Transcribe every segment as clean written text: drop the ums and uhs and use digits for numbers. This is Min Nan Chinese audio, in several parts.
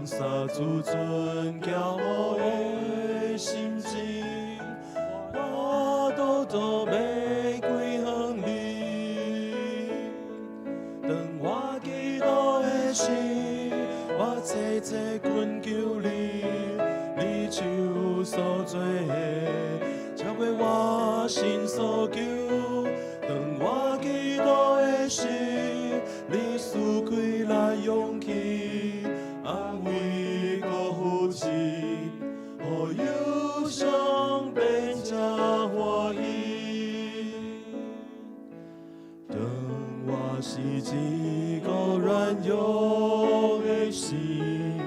放灑自尊驕傲的心情，我都都欲歸向你。當我祈禱的時，我切切懇求你，你手所做的，超過我心所求。當我祈禱的時，你賜氣力勇氣，安慰閣扶持，予憂傷變成歡喜。當我是一個軟弱的心，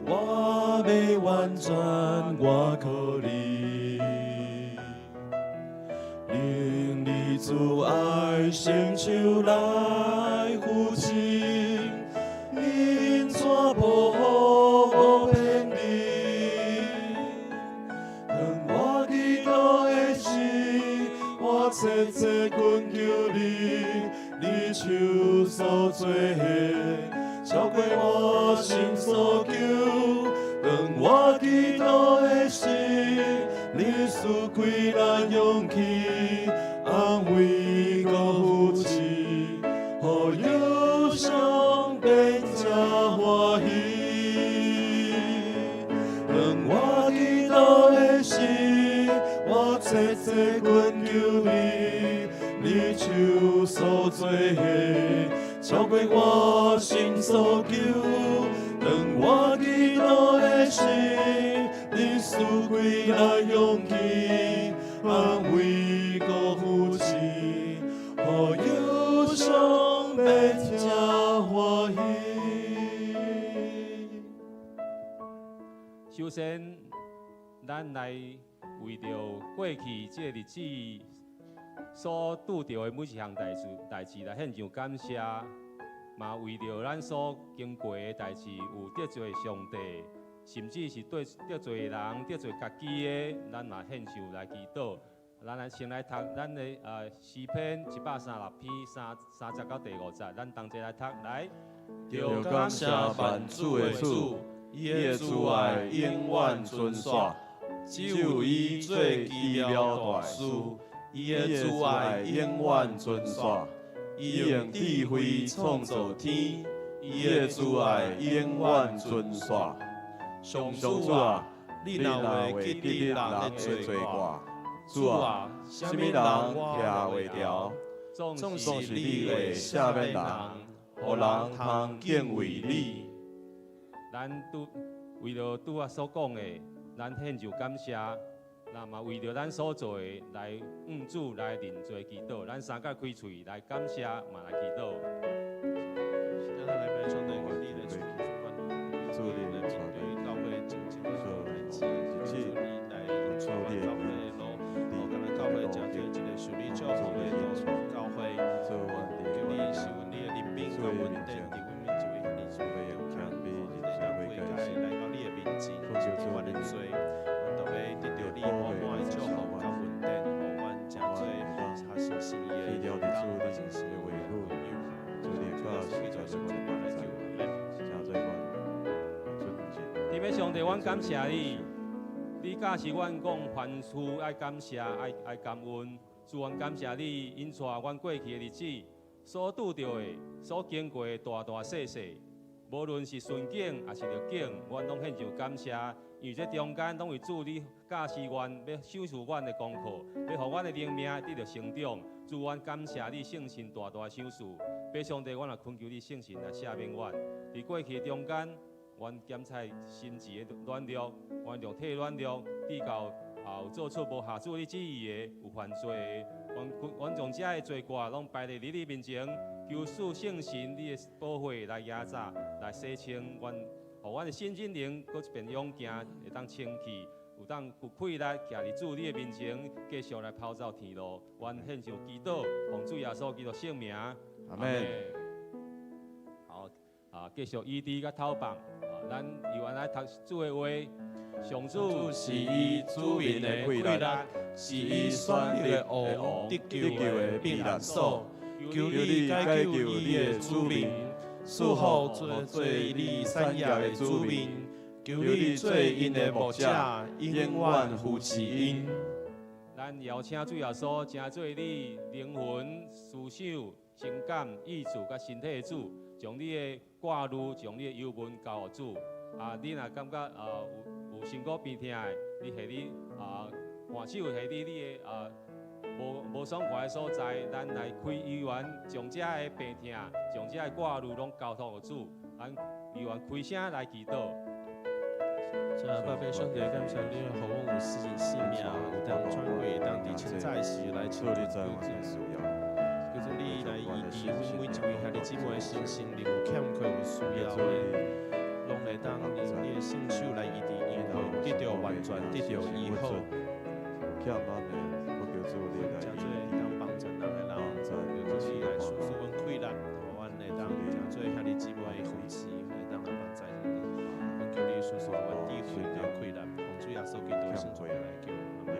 我欲完全倚靠你，用你慈愛聖手來扶持，引帶保護無偏離。當我祈禱的時，我切切懇求你，你手所做的，超過我心所求。當我祈禱的時，你賜氣力勇氣，安慰閣扶持，予憂傷變成歡喜。當我祈禱的時，我切切懇求你，你手所做的，超過我心所求。當我祈禱的時，你賜氣力勇氣，安慰閣扶持，予憂傷變成歡喜。首先，咱來為著過去這个日子所拄著的每一項代誌來獻上感謝，嘛為著咱所經過的代誌有得罪上帝，甚至是對得罪人、得罪家己的，咱嘛獻上來祈禱。咱來先來讀咱的詩篇136篇三節到第五節，咱同齊來讀來。著感謝萬主的主，伊的慈愛永遠存續，只有伊做奇妙大事，伊的慈愛永遠存續。伊用智慧創造天，伊的慈愛永遠存續。上主啊，你若會記得人的罪過，主啊，啥物人徛袂牢？總總是你會赦免人，予人通敬畏你。咱拄為著拄仔所講的，咱獻上感謝，那嘛為著咱所做的來向主來認罪祈禱，咱三角開喙來感謝，嘛來祈禱。咱來拜上帝，求你來賜福，你來面對教會真正的代誌，求你來帶阮教會的路，予咱教會成做一個受你祝福的教會。求你賜阮你的憐憫佮恩典，佇阮每一位兄弟姊妹中間，予咱會悔改來到你的面前，承認阮的罪，阮都欲得著你滿滿的祝福佮恩典，予阮成做合神心意的人，合神心意的朋友。來求。天父上帝，阮感謝你，你教示阮講凡事愛感謝，愛感恩。主，阮感謝你，引帶阮過去的日子所拄著的、所經過的大大細細，無論是順境抑是逆境，阮攏獻上感謝。因為這中間攏是主你教示阮，欲賞賜阮的功課，欲予阮的靈命得著成長。主，阮感謝你聖神大大賞賜。父上帝，阮也懇求你聖神來赦免阮。佇過去的中間，阮檢查心志的軟弱，阮肉體軟弱，至到有做出無合主你旨意的，有犯罪的，阮將這的罪過攏擺佇你的面前，求賜聖神你的寶血來驗查，來洗清阮，予阮的心心靈閣一遍勇健，會當清氣，有當有氣力徛佇主你的面前，繼續來跑走天路。阮獻上祈禱，奉主耶穌基督聖名，阿們。好，繼續醫治佮透放，咱猶原來讀主的話，上主是伊子民的氣力，是伊選立的王，得救的避難所。求你解救你的子民，賜福做做你產業的子民，求你做𪜶的牧者，永遠扶持𪜶。咱邀請主耶穌，成做你靈魂、思想、情感、意志佮身體的主，將你的掛慮、將你的憂悶交予主。啊，你若感覺啊有身軀病痛的，你佇你啊換手佇你的啊無爽快的所在，咱來開醫院，將這的病痛、將這的掛慮攏交託予主。咱醫院開聲來祈禱。親愛的爸上帝，感謝你，予阮有性命，有當喘氣，會當佇清早時來親近主。求主你來醫治阮每一位兄弟姊妹的身心靈有欠缺、有需要的，攏會當用你的聖手來醫治𪜶，予得著完全，得著醫好。誠做會當幫助人的人，求主你來賜予阮氣力，予阮會當誠做兄弟姊妹的扶持，會當來幫助𪜶。阮求你賜予阮智慧佮氣力，奉主耶穌基督聖名來求，阿門。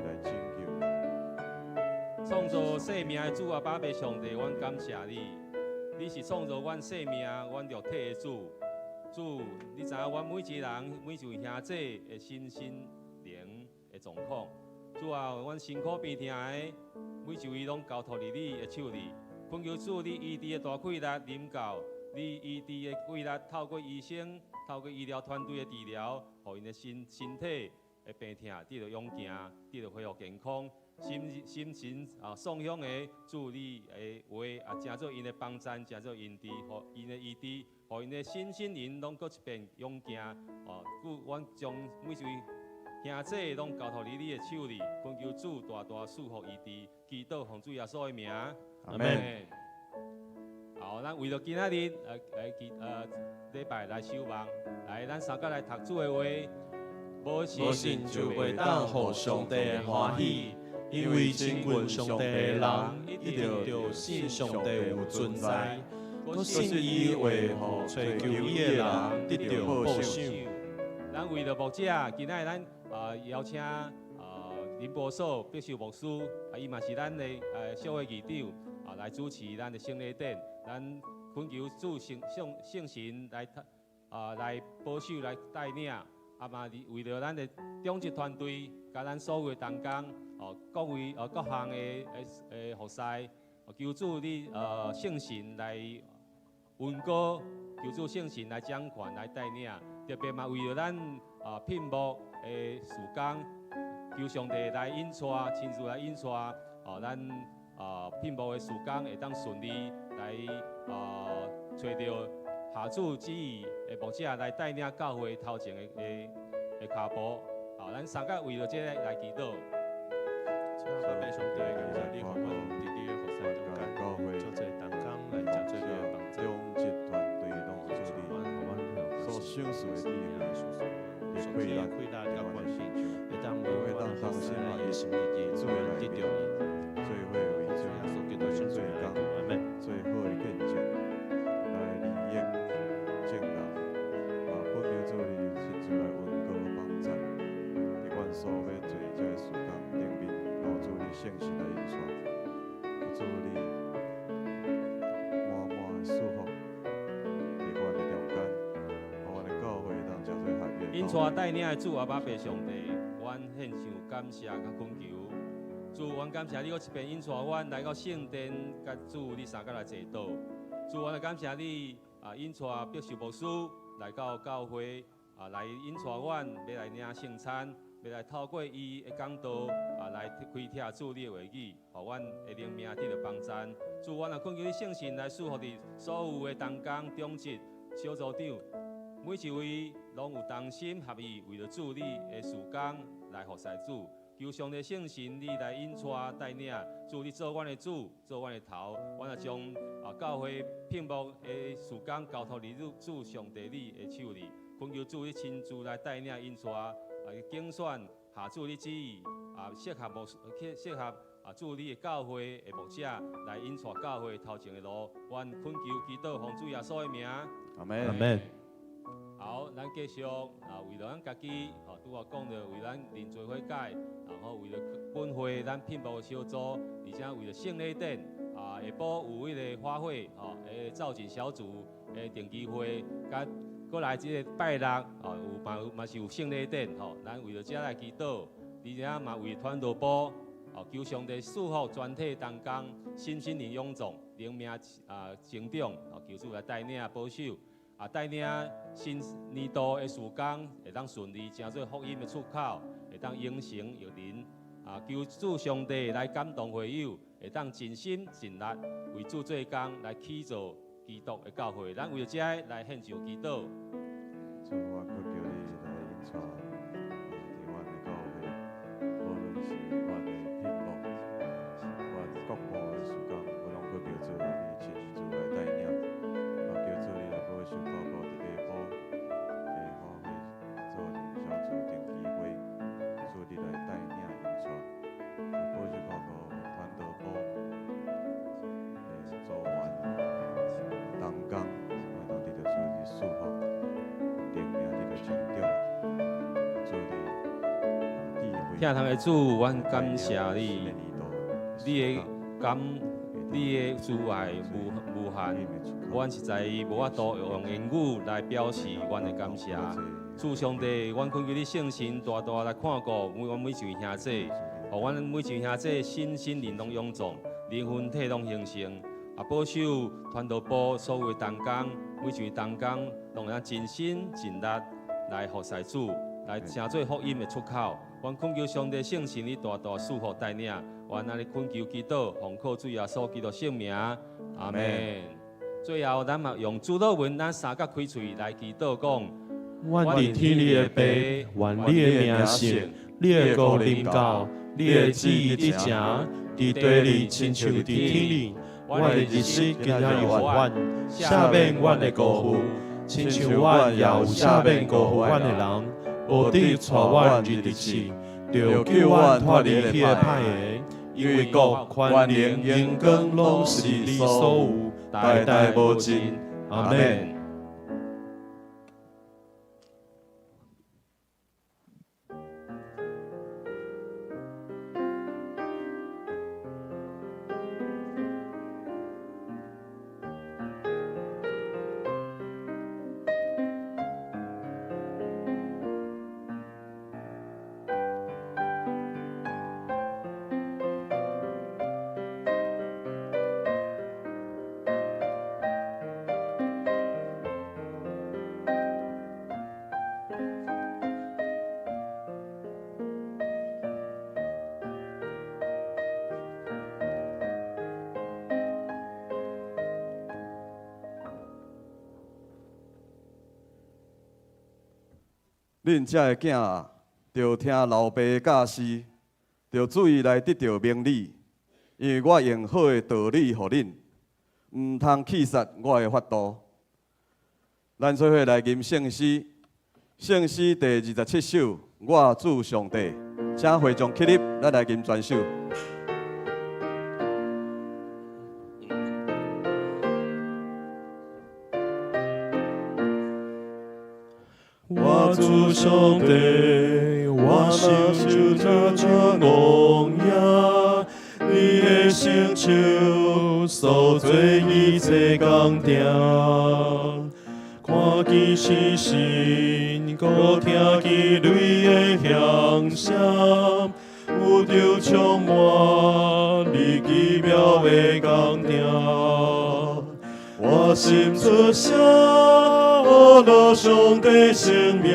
創造生命的主阿爸父上帝，阮感謝你。你是創造阮生命、阮肉體的主。主，你知影阮每一個人、每一位兄弟的身心靈的狀況。主啊，阮辛苦病痛的每一位攏交託佇你的手裡。懇求主，你醫治的大氣力臨到，你醫治的氣力透過醫生、透過醫療團隊的治療，予𪜶的身體的病痛得著勇行，得著恢復健康。心神啊，送向的主你的話啊，成做𪜶的幫贊，成做𪜶治，予𪜶的醫治，予𪜶的身心靈攏閣一遍勇健。哦，故阮將每一位兄弟攏交託佇你的手裡，懇求主大大賜福醫治，祈禱奉主耶穌的名。阿門。好，咱為著今仔日禮拜來守望，來咱三個來讀主的話。無信就袂當予上帝歡喜，因為親近上帝的人，一定著信上帝有存在，閣信伊會予揣求伊的人得著報賞。咱為著牧者，今仔日咱邀請林博士、必修牧師，啊，伊嘛是咱的小會議長，啊，來主持咱的聖禮典。咱懇求主聖神來保守、來帶領，啊嘛為著咱的長執團隊，佮咱所有的同工，哦，各位各項的服侍，求主你聖神來恩膏，求主聖神來掌權來帶領，特別嘛為著咱聘牧的事工，求上帝來引帶，親自來引帶，哦，咱聘牧的事工會當順利來揣著合主旨意的牧者來帶領教會頭前的跤步，好，咱三個為著這个來祈禱。親愛的上帝，感謝你，予阮佇你的服侍中間，做這同工來誠做你的幫助。所賞賜的智慧，氣力佮權柄，會當為阮服侍來一心一意，主來得著伊。做伙為主，耶穌基督聖名來求，阿門。最好的見證來利益眾人，啊，懇求主你親自來恩膏幫贊，佇阮所欲做這个事工頂面，求主你聖神來引帶，求主你滿滿的祝福，佇阮的中間，予阮的教會當誠做合一。引帶帶領的主阿爸父上帝，阮獻上感謝佮懇求。主，阮感謝你，閣一遍引帶阮來到聖殿，佮主你相佮來坐禱。主，阮感謝你啊，引帶碧秀牧師來到教會啊，來引帶阮欲來領聖餐，欲來透過伊的講道啊，來開拓主你的話語，予阮的靈命得著幫贊。主，阮也懇求你聖神來賜福佇所有的同工、長執、小組長，每一位攏有同心合意，為著主你的事工來服侍主。求上帝聖神，你來引帶帶領，主你做阮的主，做阮的頭，阮也將教會聘牧的事工交託佇主上帝你的手裡，懇求主你親自來帶領引帶，揀選合主你旨意，適合主你的教會的牧者來引帶教會頭前的路，阮懇求祈禱奉主耶穌的名。阿門。阿門。好，咱。咱繼續啊，為著咱家己，吼，拄仔講著為咱認罪悔改，然後為著本會咱聘牧小組，而且為著聖禮典啊，下晡有彼个花卉吼，造景小組的定期會，佮閣來這个拜六哦，有嘛嘛是有聖禮典吼，咱為著這來祈禱，而且嘛為傳道部哦，求上帝賜福全體同工，身心靈勇壯，靈命啊成長，哦，求主來帶領保守。啊，帶領新年度的事工會當順利，成做福音的出口，會當養成育人。啊，求主上帝來感動會友，會當盡心盡力為主做工，來起造基督的教會。咱為著這來獻上祈禱。主，我閣求你來引帶佇阮的教會，無論是阮的聘牧，阮各部的事工，我攏閣求主你親自來帶領。嘛求主你來保守透過佇下晡的花卉造景小組定期會，主你來帶領引帶，保守透過傳道部的組員同工，會當得著主你賜福，靈命得著成長，主你智慧。疼痛的主，阮感謝你，你的感，你的慈愛無無限，阮實在無法度用言語來表示阮的感謝。主上帝，阮懇求你聖神大大來看顧每阮每一位兄弟，予阮每一位兄弟身心靈攏勇壯，靈魂體攏興盛，啊，保守傳道部所有的同工，每一位同工攏會當盡心盡力來服侍主，來成做福音的出口。阮懇求上帝聖神，你大大賜福帶領，阮按呢懇求祈禱，奉靠主耶穌基督聖名，阿們。最後，咱嘛用主禱文，咱三角開喙來祈禱，講：阮佇天裡的父，願你的名聖，你的國臨到，你的旨意得成，佇地裡親像佇天裡。阮的日食今仔日予阮，赦免阮的過犯，親像阮也有赦免過犯阮的人。無得帶阮入佇試，著救阮脫離彼个歹的，因為國、權能、榮光攏是你所有，代代無盡。阿們。恁遮的囝啊，著聽老爸的教示，著注意來得著明理，因為我用好的道理予恁，毋通棄殺我的法度。咱做伙來吟聖詩，聖詩第27首，我主上帝，請會眾起立，咱來吟全首。我主上帝，我心就親像戇鷹，你的聖手所做一切工程，看見星星，閣聽見雷的響聲，有著充滿你奇妙的工程，我心出聲。阿羅上帝聖名，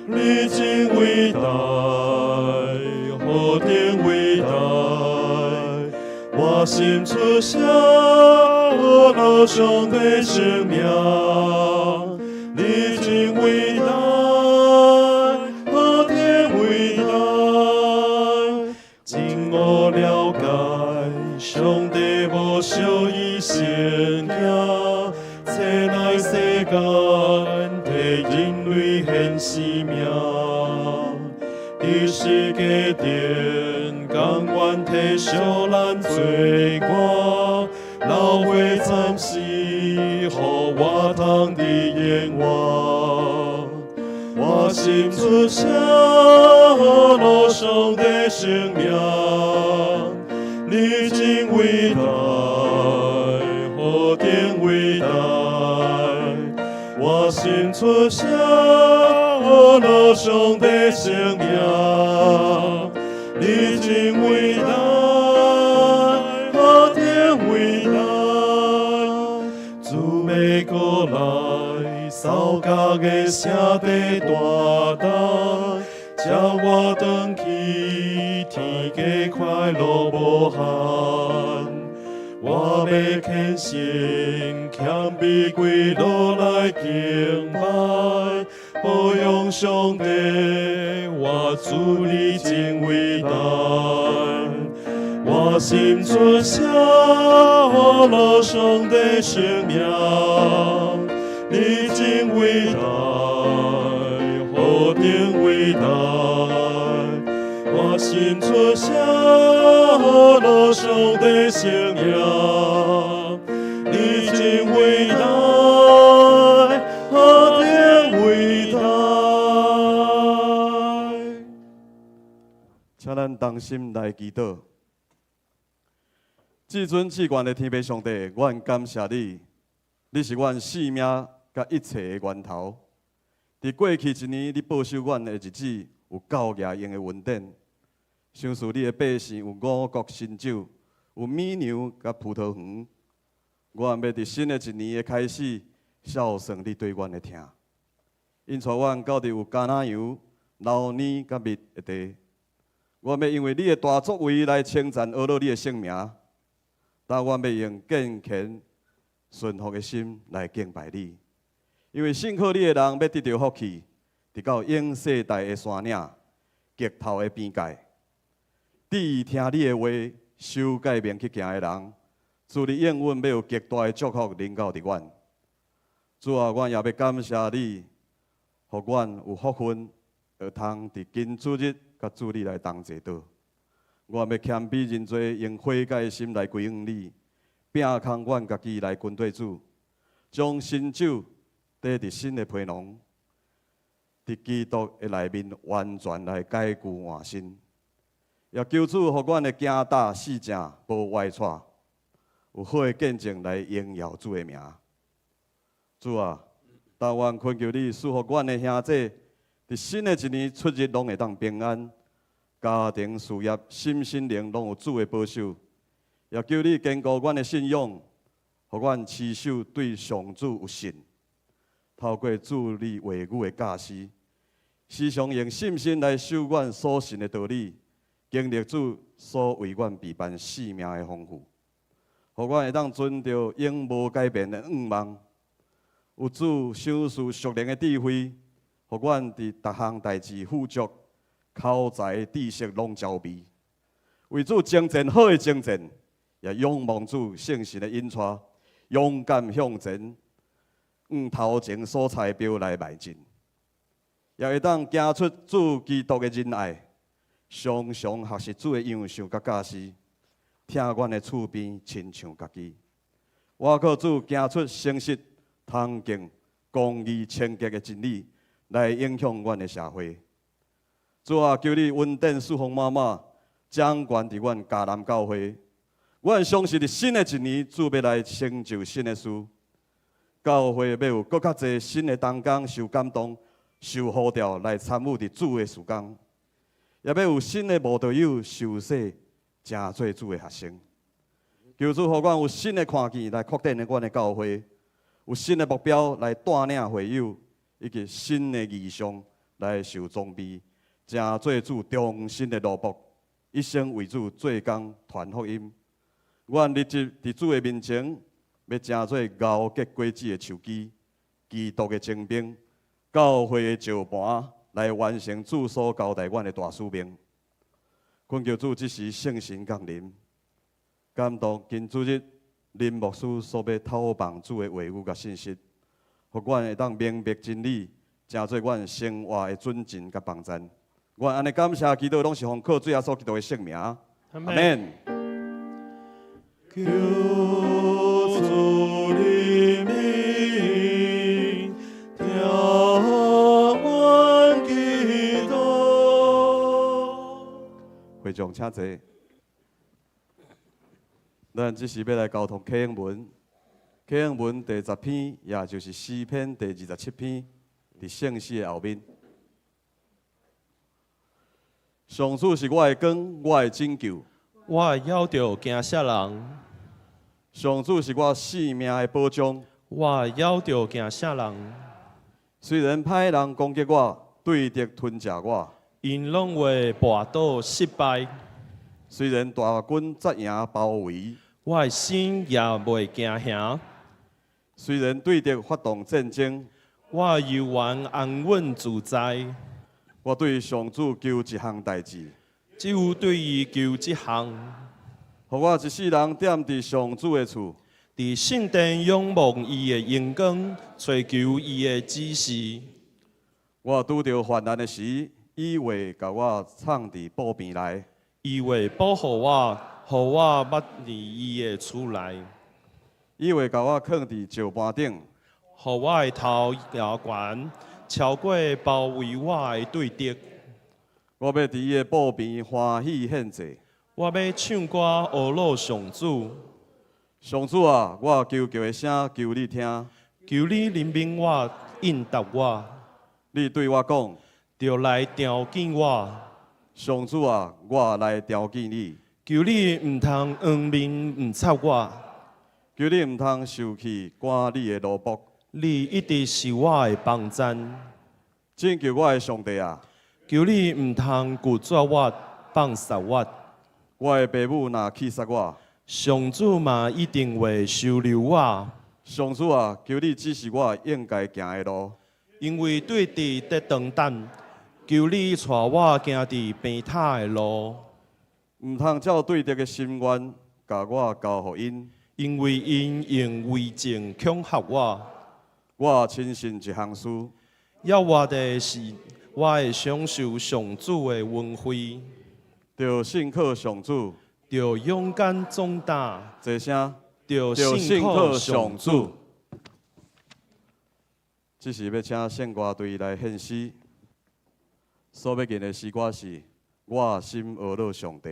你真偉大，何等偉大！我心出聲，阿羅上帝聖名，你真偉大，何等偉大！真我了解，上帝無小伊聖行。來世間，替人類獻生命，佇十架頂，甘願體恤咱罪過，流血慘死，予我通得永生活。我心出声，罗上帝圣名，你真伟大，何等伟大！我心出声，罗上帝圣名，你真伟大，何等伟大！主欲閣來，掃覺的聖地大大，召我轉去，天家快樂無限。我欲虔誠謙卑跪落來敬拜，褒揚上帝，我主你真偉大。我心出聲，羅上帝聖名，你真偉大，何等偉大！我心出聲，羅上帝聖名，你真偉大，何等偉大！請咱同心來祈禱。至尊至懸的天父上帝，阮感謝你，你是阮生命佮一切的源頭。佇過去一年，你保守阮的日子有夠額用的恩典。賞賜你的百姓有五穀新酒，有米糧佮葡萄園。阮欲佇新的一年的開始，數算你對阮的疼。引帶阮到佇有橄欖油、流奶佮蜜的地。阮欲因為你的大作為來稱讚阿樂你的聖名。但阮欲用敬虔順服的心來敬拜你，因為信靠你的人欲得著福氣，直到永世代的山嶺、極頭的邊界。致意聽你的話、守誡命去行的人，主你應允欲有極大的祝福臨到佇阮。主啊，阮也欲感謝你，予阮有福分，會通佇今主日佮主你來同齊倒。阮欲謙卑認罪，用悔改的心來歸向你，摒空阮家己來跟綴主，將新酒綴佇新的皮囊，佇基督的內面完全來改舊換新。也求主予阮的行踏四正無歪跍，有好的見證來榮耀主的名。主啊，但願懇求你賜予阮的兄弟，佇新的一年出入攏會當平安。家庭事業、身心靈攏有主的保守，也求你堅固阮的信仰，予阮持守對上主有信。透過主你話語的教示，時常用信心來守阮所信的道理，經歷主所為阮備辦生命的豐富，予阮會當存著永無改變的願望。有主賞賜屬靈的智慧，予阮佇逐項代誌富足。口才、知識攏齊備，為主征戰好的征戰，也仰望主聖神的引帶，勇敢向前，向頭前所插的標來邁進，也會當行出主基督的仁愛，常常學習主的樣式佮教示，疼阮的厝邊親像家己。我靠主行出誠實、通敬、公義、清潔的真理，來影響阮的社會。主啊，求你恩典賜福滿滿，掌權佇阮迦南教會。阮相信佇新的一年，主欲來成就新的事。教會欲有閣較濟新的同工受感動、受呼召來參與佇主的事工，也欲有新的慕道友受洗，成做主的學生。求主予阮有新的看見來擴展阮的教會，有新的目標來帶領會友，以及新的異象來受裝備。成做主忠心的奴僕，一生為主做工傳福音。阮立志佇主的面前，欲成做熬結果子的樹枝，基督的精兵，教會的石盤，來完成主所交代阮的大使命。懇求主這時聖神降臨，感動今主日林牧師所欲透放主的話語佮信息，予阮會當明白真理，成做阮生活的準繩佮幫贊。阮按呢感謝祈禱，攏是奉靠主耶穌基督的聖名。阿門。求主憐憫，伯將請坐。咱這時欲來交通啟應文，啟應文第10篇，也就是詩篇第27篇，佇聖詩的後面。上主是我的光，我的拯救。我會曉著驚啥人？上主是我性命的保障。我會曉著驚啥人？雖然歹人攻擊我，對敵吞食我，𪜶攏會跋倒失敗。雖然大軍紮營包圍，我的心也袂驚嚇。雖然對敵發動戰爭，我猶原安穩自在。我對上主求一項代誌，只有對伊求這項，予我一世人踮佇上主的厝，佇聖殿仰望伊的榮光，揣求伊的指示。我拄著患難的時，伊會共我藏佇寶坪內，伊會保護我，予我捌佇伊的厝內。伊會共我囥佇石盤頂，予我的頭懸懸，超過包圍我的對敵。我欲佇伊的寶坪歡喜獻祭。我欲唱歌呵咾上主。上主啊，我求告的聲，求你聽。求你憐憫我，應答我。你對我講，著來召見我。上主啊，我來召見你。求你毋通掩面毋插我。求你毋通受氣，趕你的奴僕。你一直是我的幫贊。拯救我的上帝啊！求你毋通拒絕我，放殺我。我的爸母若棄殺我，上主嘛一定會收留我。上主啊，求你指示我應該行的路。因為對敵佇長等，求你帶我行佇平坦的路。毋通照對敵的心願，共我交予𪜶。因為𪜶用偽證恐嚇我。我深信一項事，猶活的是我會享受上主的恩惠。著信靠上主，著勇敢壯膽，齊聲，著信靠上主。這時欲請聖歌隊來獻詩，所欲吟的詩歌是《我心呵咾上帝》。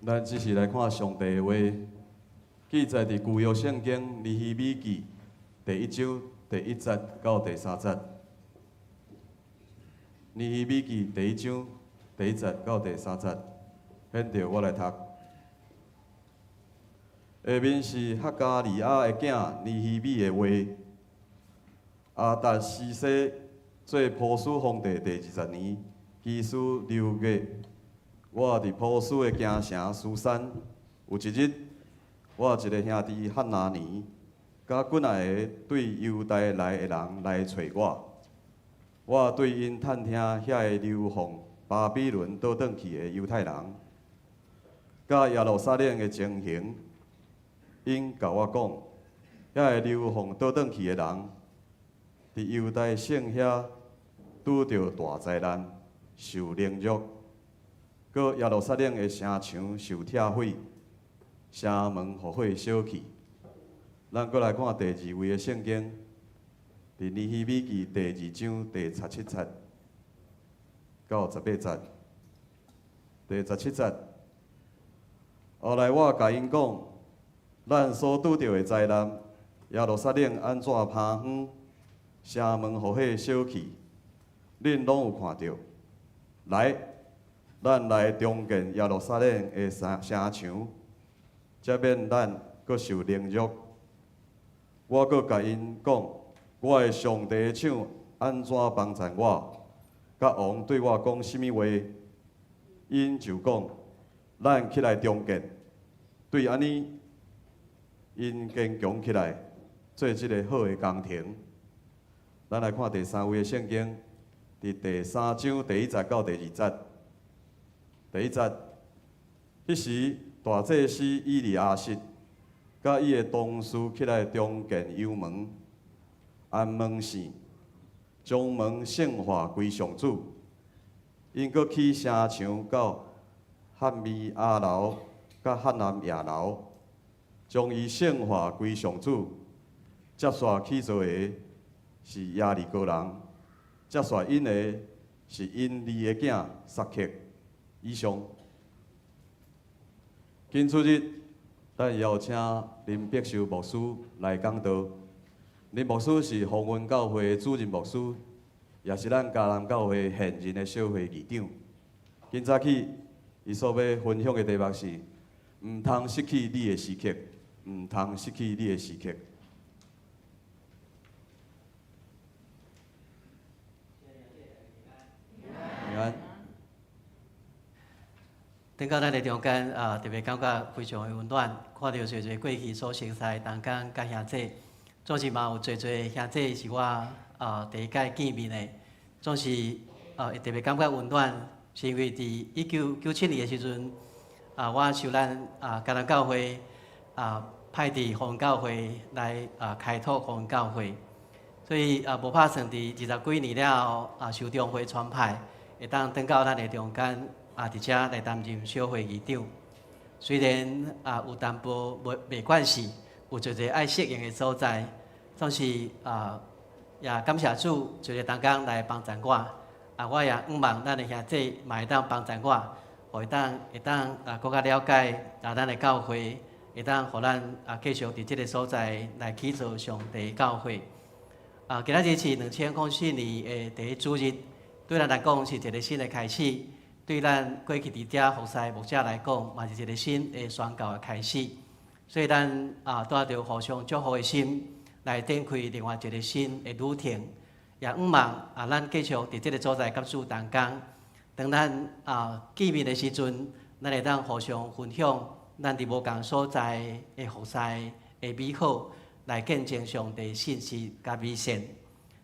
咱這時來看上帝的話，記載佇舊約聖經尼希米記第一章第一節到第三節。尼希米記第一章第一節到第三節，現著我來讀。下面是哈加利亞的囝尼希米的話。亞達薛西做波斯皇帝第20年，基斯流月，我佇波斯的京城書珊，有一日，我一个兄弟漢拿尼，佮幾若个對猶大來的人來揣我。我對𪜶探聽遐个流放巴比倫倒轉去的猶太人，佮耶路撒冷的情形，𪜶共我講，遐个流放倒轉去的人，佇猶大省遐拄著大災難，受凌辱，閣耶路撒冷的城牆受拆毀，城門予火燒去。咱閣來看第二位的聖經，佇尼希米記第二章第十七節到十八節。第十七節，後來我共𪜶講，咱所拄著的災難，耶路撒冷按怎拋荒，城門予火燒去，恁攏有看著。來，咱來重建耶路撒冷的城牆，才免咱閣受凌辱。我閣共𪜶講，我的上帝的手按怎幫贊我，佮王對我講啥物話，𪜶就講，咱起來重建。對按呢，𪜶堅強起來，做這个好的工程。咱來看第三位的聖經，佇第三章第一節到第二節。第一節，彼時大祭司以利亞實，佮伊的同事起來重建油門、按門線，將門聖化歸上主。𪜶閣起城牆到哈米亞樓、佮哈南亞樓，將伊聖化歸上主。接續起造的是耶利哥人，接續𪜶的是隱利的囝撒克。以上。今主日，咱邀請林碧秀牧師來講道。林牧師是鴻恩教會的主任牧師，也是咱迦南教會現任的小會議長。今早起，伊所欲分享的題目是：毋通失去你的時刻，毋通失去你的時刻。平安。頂到咱的中間啊，特別感覺非常的溫暖，看著濟濟過去所熟似的同工佮兄弟，總是嘛有濟濟兄弟是我啊第一擺見面的，總是啊會特別感覺溫暖，是因為佇1997年的時陣啊，我受咱啊迦南教會啊派佇鴻恩教會來啊開拓鴻恩教會，所以啊無拍算佇二十幾年了後啊受中會傳派，會當轉到咱的中間。啊，佇遮來擔任小會議長，雖然啊有淡薄袂袂慣勢，有濟濟愛適應的所在，總是啊也感謝主，濟濟同工來幫贊我，啊我也向望咱的兄弟嘛會當幫贊我，予會當會當啊閣較了解啊咱的教會，會當予咱啊繼續佇這个所在來起造上帝教會。啊，今仔日是2004年的第一主日，對咱來講是一个新的開始。對咱過去佇遮服侍牧者來講，嘛是一个新的宣教的開始。所以咱啊，帶著互相祝福的心來展開另外一个新的旅程。也向望啊，咱繼續佇這个所在佮主同工。當咱啊見面的時陣，咱會當互相分享咱佇無仝所在的服侍的美好，來見證上帝信實佮美善。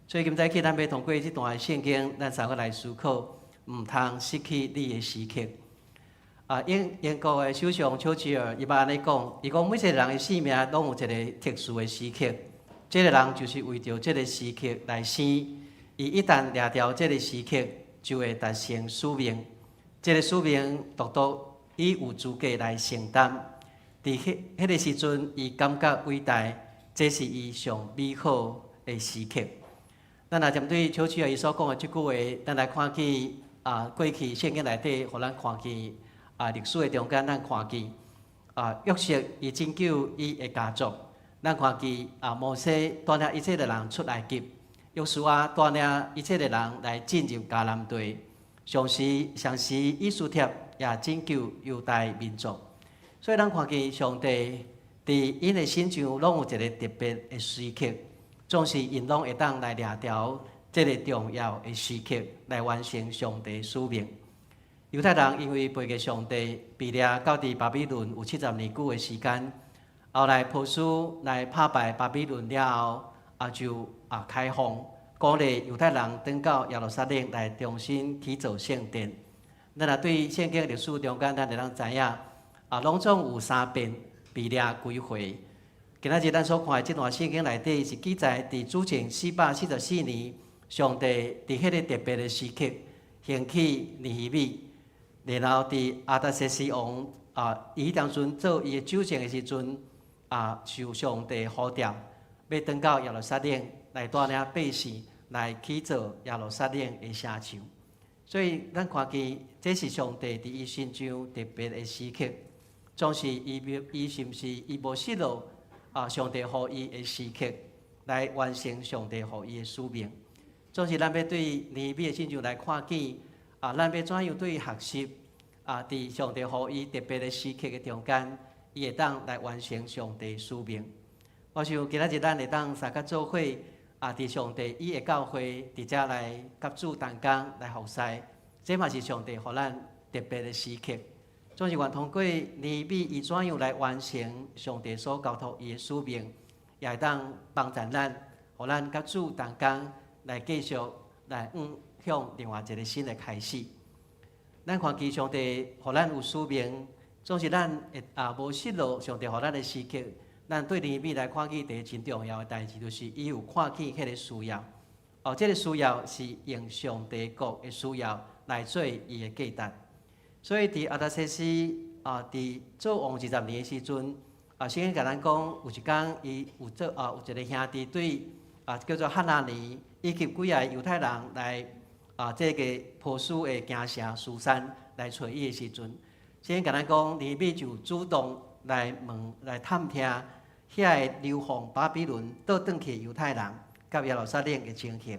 所以今早起，咱欲通過這段聖經，咱三個來思考。毋通失去你的時刻。啊，英英國的首相丘吉爾伊捌按呢講，伊講每一個人的生命攏有一个特殊的時刻，這个人就是為著這个時刻來生。伊一旦掠著這个時刻，就會達成使命。這个使命獨獨伊有資格來承擔。佇彼彼个時陣，伊感覺偉大，這是伊上美好的時刻。咱若針對丘吉爾伊所講的這句話，咱來看見啊，過去聖經內底，予咱看見啊，歷史的中間，咱看見啊，約瑟伊拯救伊的家族。咱看見啊，摩西帶領以色列人出埃及，約書亞帶領以色列人來進入迦南地。上時上時，以斯帖也拯救猶大民族。所以咱看見上帝佇𪜶的身上攏有一个特別的時刻，總是𪜶攏會當來掠著這个重要的時刻，來完成上帝使命。猶太人因為背逆上帝，被掠到佇巴比倫有70年久的時間。後來波斯來拍敗巴比倫了後，也就啊開放，鼓勵猶太人轉到耶路撒冷來重新起造聖殿。咱若對聖經歷史中間，咱會當知影，啊，攏總有三遍被掠歸回。今仔日咱所看的這段聖經內底是記載佇主前444年，上帝佇彼个特別的時刻興起尼希米，然後佇亞達薛西王啊，伊當陣做伊的主政的時陣，啊，受上帝呼召，欲轉到耶路撒冷來帶領百姓來起造耶路撒冷的城牆。所以咱看見這是上帝佇伊身上特別的時刻，總是伊伊是毋是伊無失落啊？上帝予伊的時刻來完成上帝予伊的使命。總是咱欲對尼希米的身上來看見啊，咱欲怎樣對學習啊？佇上帝予伊特別的時刻的中間，伊會當來完成上帝使命。我想今仔日咱會當相佮做伙啊，佇上帝伊的教會佇遮來佮主同工來服侍，這嘛是上帝予咱特別的時刻。總是願通過尼希米伊怎樣來完成上帝所交託伊的使命，也會當幫助咱，予咱佮主同工來繼續來向另外一个新的開始。咱看見上帝予咱有使命，總是咱會啊無失落上帝予咱的時刻。咱對尼希米來看見第一真重要的代誌，就是伊有看見彼个需要。哦，這个需要是用上帝國的需要來做伊的價值。所以佇亞達薛西啊，佇做王20年的時陣，啊，聖經共咱講，有一工伊有做啊，有一个兄弟對啊，叫做哈拿尼以及幾个猶太人來啊，這个波斯的京城書珊來揣伊的時陣，聖經共咱講，尼希米就主動來問來探聽遐个流放巴比倫倒轉去猶太人佮耶路撒冷的情形。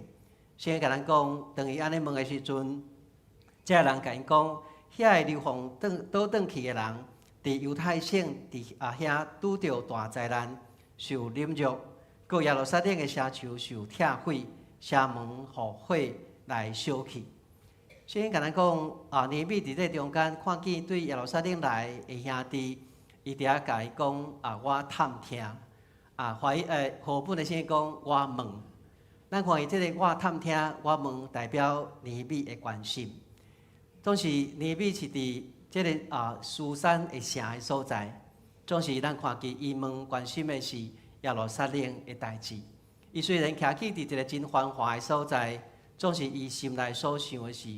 聖經共咱講，當伊按呢問的時陣，這个人共𪜶講，遐个流放轉倒轉去的人，佇猶太省佇啊遐拄著大災難，受凌辱，閣耶路撒冷的城牆受拆毀，城門予火來燒去。聖經共咱講，啊，尼希米佇這中間看見對耶路撒冷來的兄弟，伊佇遐共伊講啊，我探聽，啊，懷疑和合本的聖經講我問，咱看伊這个我探聽，我問代表尼希米的關心。總是尼希米是佇這个啊書珊的城的所在，總是咱看見伊問關心的是耶路撒冷的代誌。伊雖然徛起佇一个真繁華的所在，總是伊心內所想的是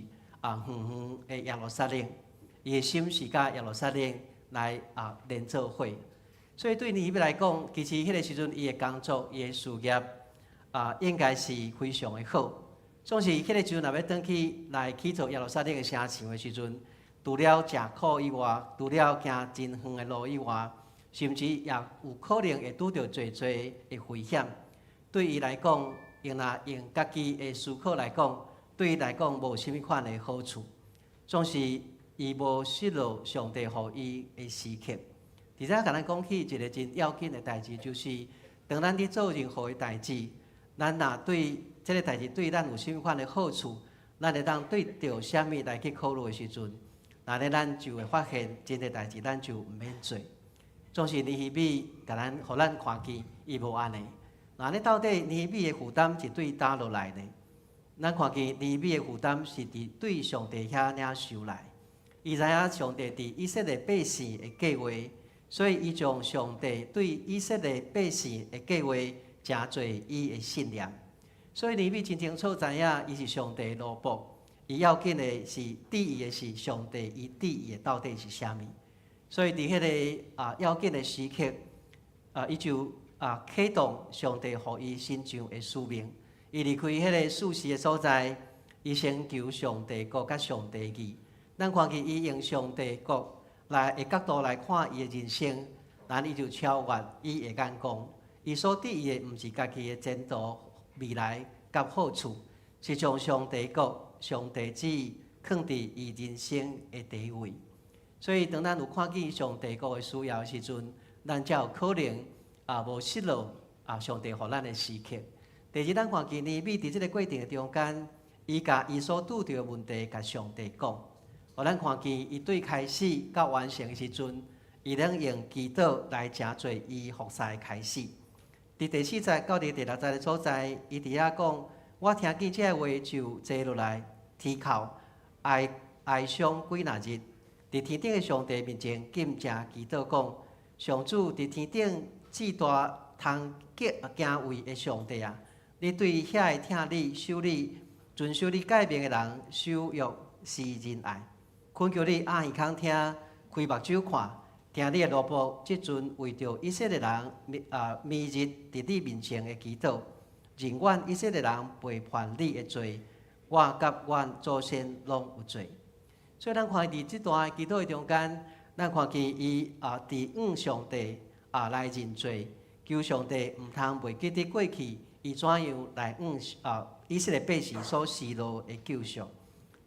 啊遠遠的耶路撒冷，伊的心是佮耶路撒冷來啊連做伙。所以對尼希米來講，其實彼个時陣伊的工作、伊的事業啊，應該是非常的好。總是彼个時陣若欲轉去來起造耶路撒冷的城牆的時陣，除了食苦以外，除了行真遠的路以外，甚至也有可能會拄著濟濟的危險。對伊來講，用若用家己的思考來講，對伊來講無啥物款的好處。總是伊無失落上帝予伊的時刻。佇遮共咱講起一个真要緊的代誌，就是當咱佇做任何的代誌，咱若對這个代誌對咱有啥物款的好處，咱會當對著啥物來去考慮的時陣，那呢咱就會發現真濟代誌咱就毋免做。總是尼希米共咱，予咱看見伊無按呢。那呢到底尼希米的負擔是對佗落來呢？咱看見尼希米的負擔是佇對上帝遐領受來。伊知影上帝佇以色列百姓的計劃，所以伊將上帝對以色列百姓的計劃成做伊的信念。所以尼希米真清楚知影，伊是上帝的奴僕，伊要緊的是注意的是上帝，伊注意的到底是啥物？所以佇彼个啊要緊的時刻，啊，伊就啊啟動上帝予伊身上的使命。伊離開彼个舒適的所在，伊先求上帝國佮上帝義。咱看見伊用上帝國來的角度來看伊的人生，咱伊就超越伊的眼光。伊所得意的毋是家己的前途、未來佮好處，是將上帝國、上帝旨意囥佇伊人生的第一位。所以，當咱有看見上帝國的需要的時陣，咱才有可能啊無失落啊上帝予咱的時刻。第二，咱看見尼希米佇這个過程的中間，伊共伊所拄著的問題共上帝講，予咱看見伊對開始到完成的時陣，伊攏用祈禱來成做伊服侍的開始。佇第四節到佇第六節的所在，伊佇遐講：我聽見這个話就坐落來，啼哭，哀哀傷幾若日。佇天頂的上帝面前禁食祈禱，講：上主佇天頂至大通敬敬畏的上帝啊！你對遐个疼你、守你、遵守你誡命的人守約施仁愛。懇求你掩耳孔聽，開目睭看，聽你的奴僕這陣為著以色列人暝日佇你面前的祈禱，認阮以色列人背叛你的罪，我佮阮祖先攏有罪。所以咱看佇這段祈禱的中間，咱看見伊佇向上帝來認罪，求上帝毋通袂記得過去伊怎樣來向以色列百姓所施落的救贖。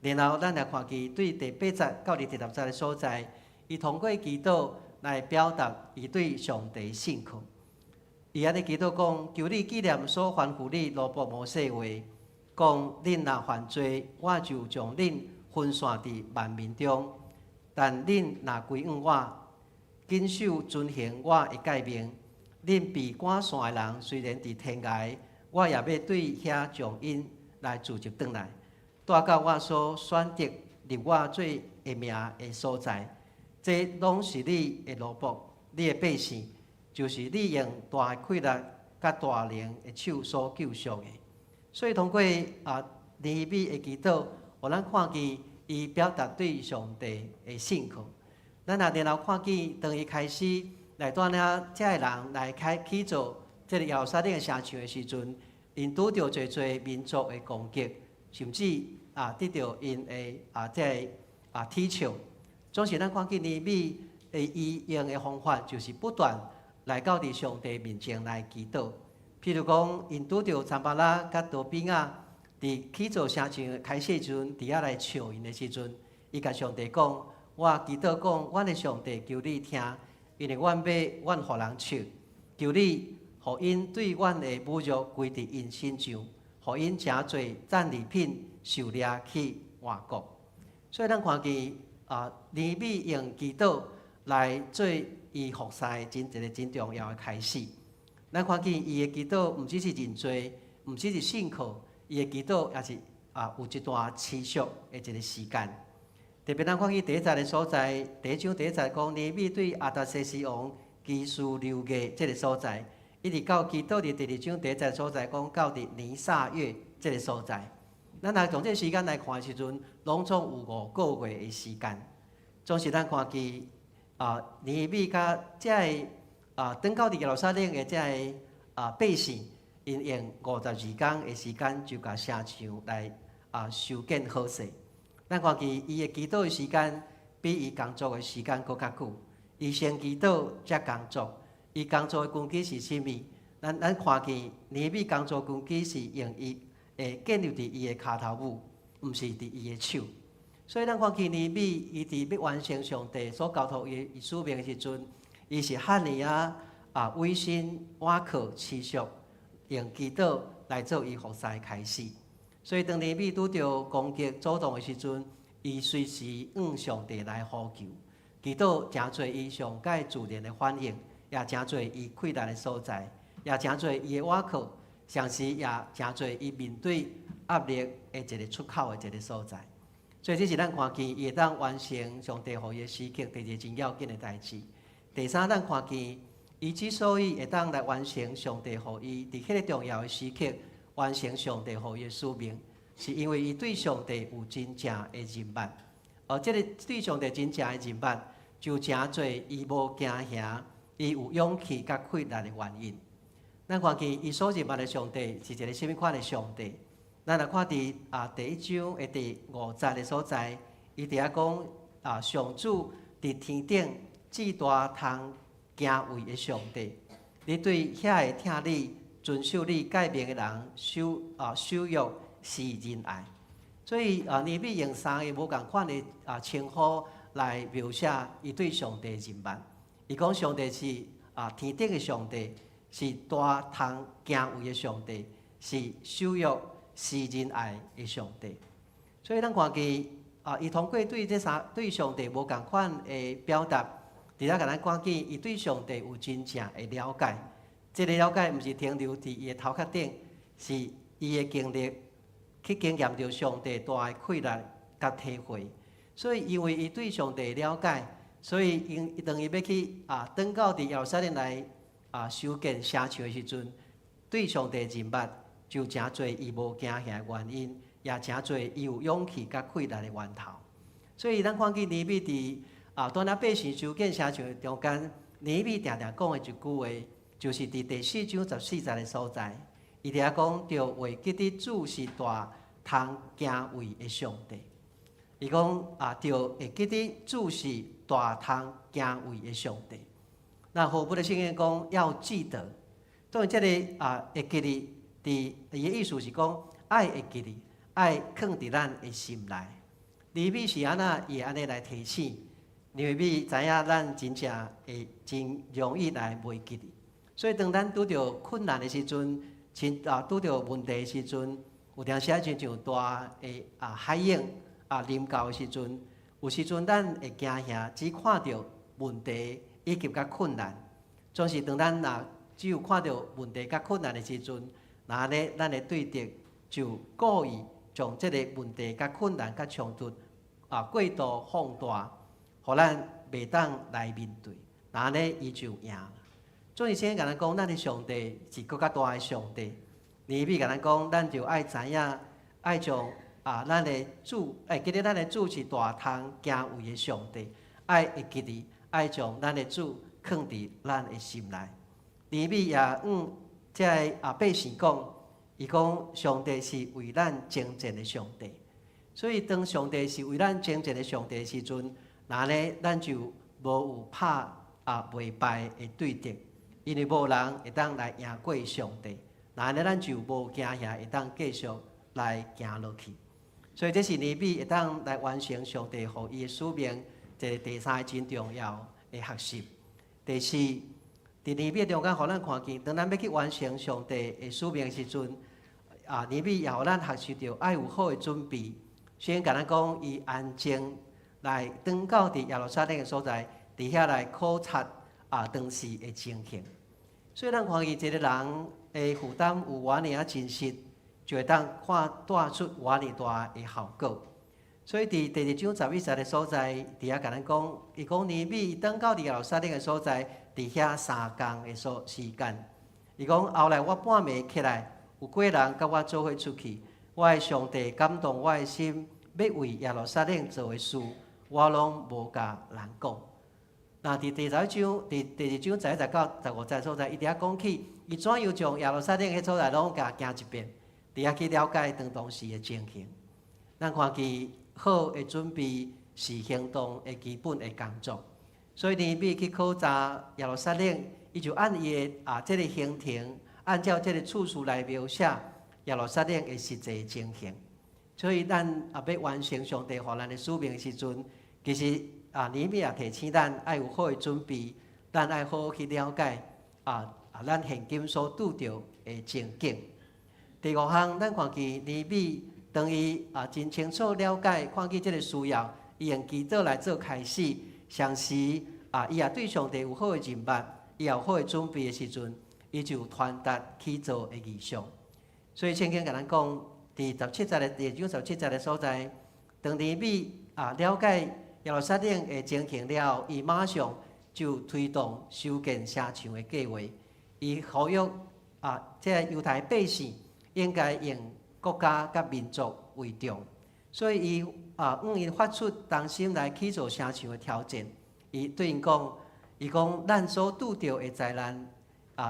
然後咱來看見對第八節到佇第十節的所在，伊通過祈禱來表達伊對上帝信靠。伊按呢祈禱講：求你紀念所吩咐你奴僕摩西話，講恁若犯罪，我就將恁分散佇萬民中；但恁若歸向我，謹守遵行我的誡命，恁被趕散的人雖然佇天涯，我也欲對遐將𪜶來聚集轉來，帶到我所選擇立我做的名的所在。這攏是你的奴僕，你的百姓，就是你用大氣力佮大能的手所救贖的。所以通過尼希米的祈禱，予咱看見伊表達對上帝的信靠。咱也然後看見，當伊開始來帶領遮个人來開起造這个耶路撒冷的城牆的時陣，𪜶拄著濟濟民族的攻擊，甚至得著𪜶的這个恥笑。總是咱看見尼希米的伊用的方法，就是不斷來到佇上帝面前來祈禱。譬如講，𪜶拄著參巴拉佮多比亞佇起造城牆開始時陣，佇遐來笑𪜶的時陣，伊共上帝講：我祈禱講，阮的上帝求你聽，因為阮欲阮予人笑，求你予𪜶對阮的侮辱歸佇𪜶身上，予𪜶成做戰利品，受掠去外國。所以咱看見尼希米用祈禱來做伊服侍真一個真重要的開始。咱看見伊的祈禱，毋只是認罪，毋只是信靠，伊的祈禱也是有一段持續的一個時間。特別咱看見第一節的所在，第一章第一節講尼希米對亞達薛西王寄書留額這個所在，一直到祈禱佇第二章第一節所在講到佇尼散月這個所在。咱若從這個時間來看的時陣，攏總有五個月的時間。總是咱看見尼希米佮遮个轉到佇耶路撒冷的遮个百姓，𪜶用52工的時間就共城牆來修建好勢。咱看見伊的祈禱的時間比伊工作的時間閣較久。伊先祈禱才工作。伊工作的根基是啥物？咱看見尼希米工作根基是用伊會建立佇伊的跤頭拇，毋是佇伊的手。所以咱看見尼希米伊佇欲完成上帝所交託伊使命的時陣，伊是遐爾委身倚靠持續用祈禱來做伊服侍的開始。所以當尼希米拄著攻擊阻擋的時陣，伊隨時向上帝來呼求，祈禱成做伊上蓋自然的反應，也成做伊氣力的所在，也成做伊的倚靠，同時也成做伊面對壓力的一個出口的一個所在。所以這是咱看見伊會當完成上帝予伊的時刻，第二個真要緊的代誌。第三，咱看見伊之所以會當來完成上帝予伊佇彼個重要的時刻完成上帝予伊的使命，是因為伊對上帝有真正的認捌。而這個對上帝真正的認捌，就成做伊無驚嚇，伊有勇氣佮氣力的原因。咱看見伊所認捌的上帝是一個啥物款的上帝？咱來看佇第一章的第五節的所在，伊佇遐講上主佇天頂至大通敬畏的上帝。你對遐會疼你、遵守你誡命的人守約施仁愛。所以啊，尼米用三个無仝款的稱呼來描寫伊對上帝認捌。伊講上帝是天頂的上帝，是大通敬畏的上帝，是守約施仁愛的上帝。所以咱看見啊，伊通過對這三對上帝無仝款的表達，佇遮共咱看見伊對上帝有真正的了解。這个了解毋是停留佇伊的頭殼頂，是伊的經歷去經驗著上帝大的氣力佮體會。所以因為伊對上帝的了解，所以因當伊欲去轉到佇耶路撒冷來修建城牆的時陣，對上帝認捌就誠濟伊無驚嚇的原因，也誠濟伊有勇氣佮氣力的源頭。所以咱看見尼米佇當咱百姓修建城牆中間，尼米定定講的一句話，就是佇第四章十四節的所在，伊佇遐講著會記得主是大通敬畏的上帝。伊講啊，著會記得主是大通敬畏的上帝。那和合本的聖經講要記得，當然這个會記得，佇伊的意思是講愛會記得，愛囥佇咱的心內。尼米是按怎伊會按呢來提醒？因為伊知影咱真正會真容易來袂記得，所以當咱拄著困難的時陣，親拄著問題的時陣，有當時仔親像大的海湧臨到的時陣，有時陣咱會驚嚇，只看著問題以及佮困難。總是當咱若只有看著問題佮困難的時陣，若按呢，咱的對敵就故意將這个問題佮困難佮衝突過度放大，予咱袂當來面對，若按呢伊就贏。總是先共咱講，咱的上帝是閣較大的上帝。尼米共咱講，咱就愛知影，愛將咱的主，會記得咱的主是大通敬畏的上帝，愛會記得，愛將咱的主囥佇咱的心內。尼米也向這个百姓講，伊講上帝是為咱征戰的上帝。所以當上帝是為咱征戰的上帝的時陣，若按呢，咱就無有拍袂敗的對敵，因為無人會當來贏過上帝。若按呢，咱就無驚嚇，會當繼續來行落去。所以這是尼米會當來完成上帝予伊的使命，這個第三个真重要的學習。第四，佇尼米中間，予咱看見，當咱欲去完成上帝的使命的時陣，尼米也予咱學習著愛有好的準備。先共咱講，伊安靜來轉到佇耶路撒冷的所在，佇遐來考察當時的情形。所以咱看見一個人的負擔有偌爾仔真實，就會當看帶出偌爾大的效果。所以佇第二章十一節的所在，佇遐共咱講，伊講尼米轉到佇耶路撒冷的所在，佇遐三工的所時間。伊講後來我半暝起來，有幾个人佮我做伙出去，我的上帝感動我的心，欲為耶路撒冷做的事，我攏無共人講。那佇第十一章，佇第二章十一節到十五節所在，伊佇遐講起，伊怎樣將耶路撒冷彼所在攏共行一遍，佇遐去了解當當時的情形。咱看見好的準備是行動的基本的工作，所以尼米去考察耶路撒冷，伊就按伊的這个行程，按照這个次序來描寫耶路撒冷的實際情形。所以咱欲完成上帝予咱的使命的時陣，其實尼米也提醒咱愛有好的準備，咱愛好好去了解咱現今所拄著的情景。第五項，咱看見尼米當伊真清楚了解，看見這个需要，伊用祈禱來做開始，同時伊也對上帝有好的認捌，伊也有好的準備的時陣，伊就傳達起造的異象。所以聖經共咱講，佇十七節的第二章十七節的所在，當尼米了解耶路撒冷的情形了後，伊馬上就推動修建城牆的計劃。伊呼籲這个猶太百姓應該用國家佮民族為重，所以伊向𪜶發出同心來起造城牆的挑戰。伊對𪜶講，伊講咱所拄著的災難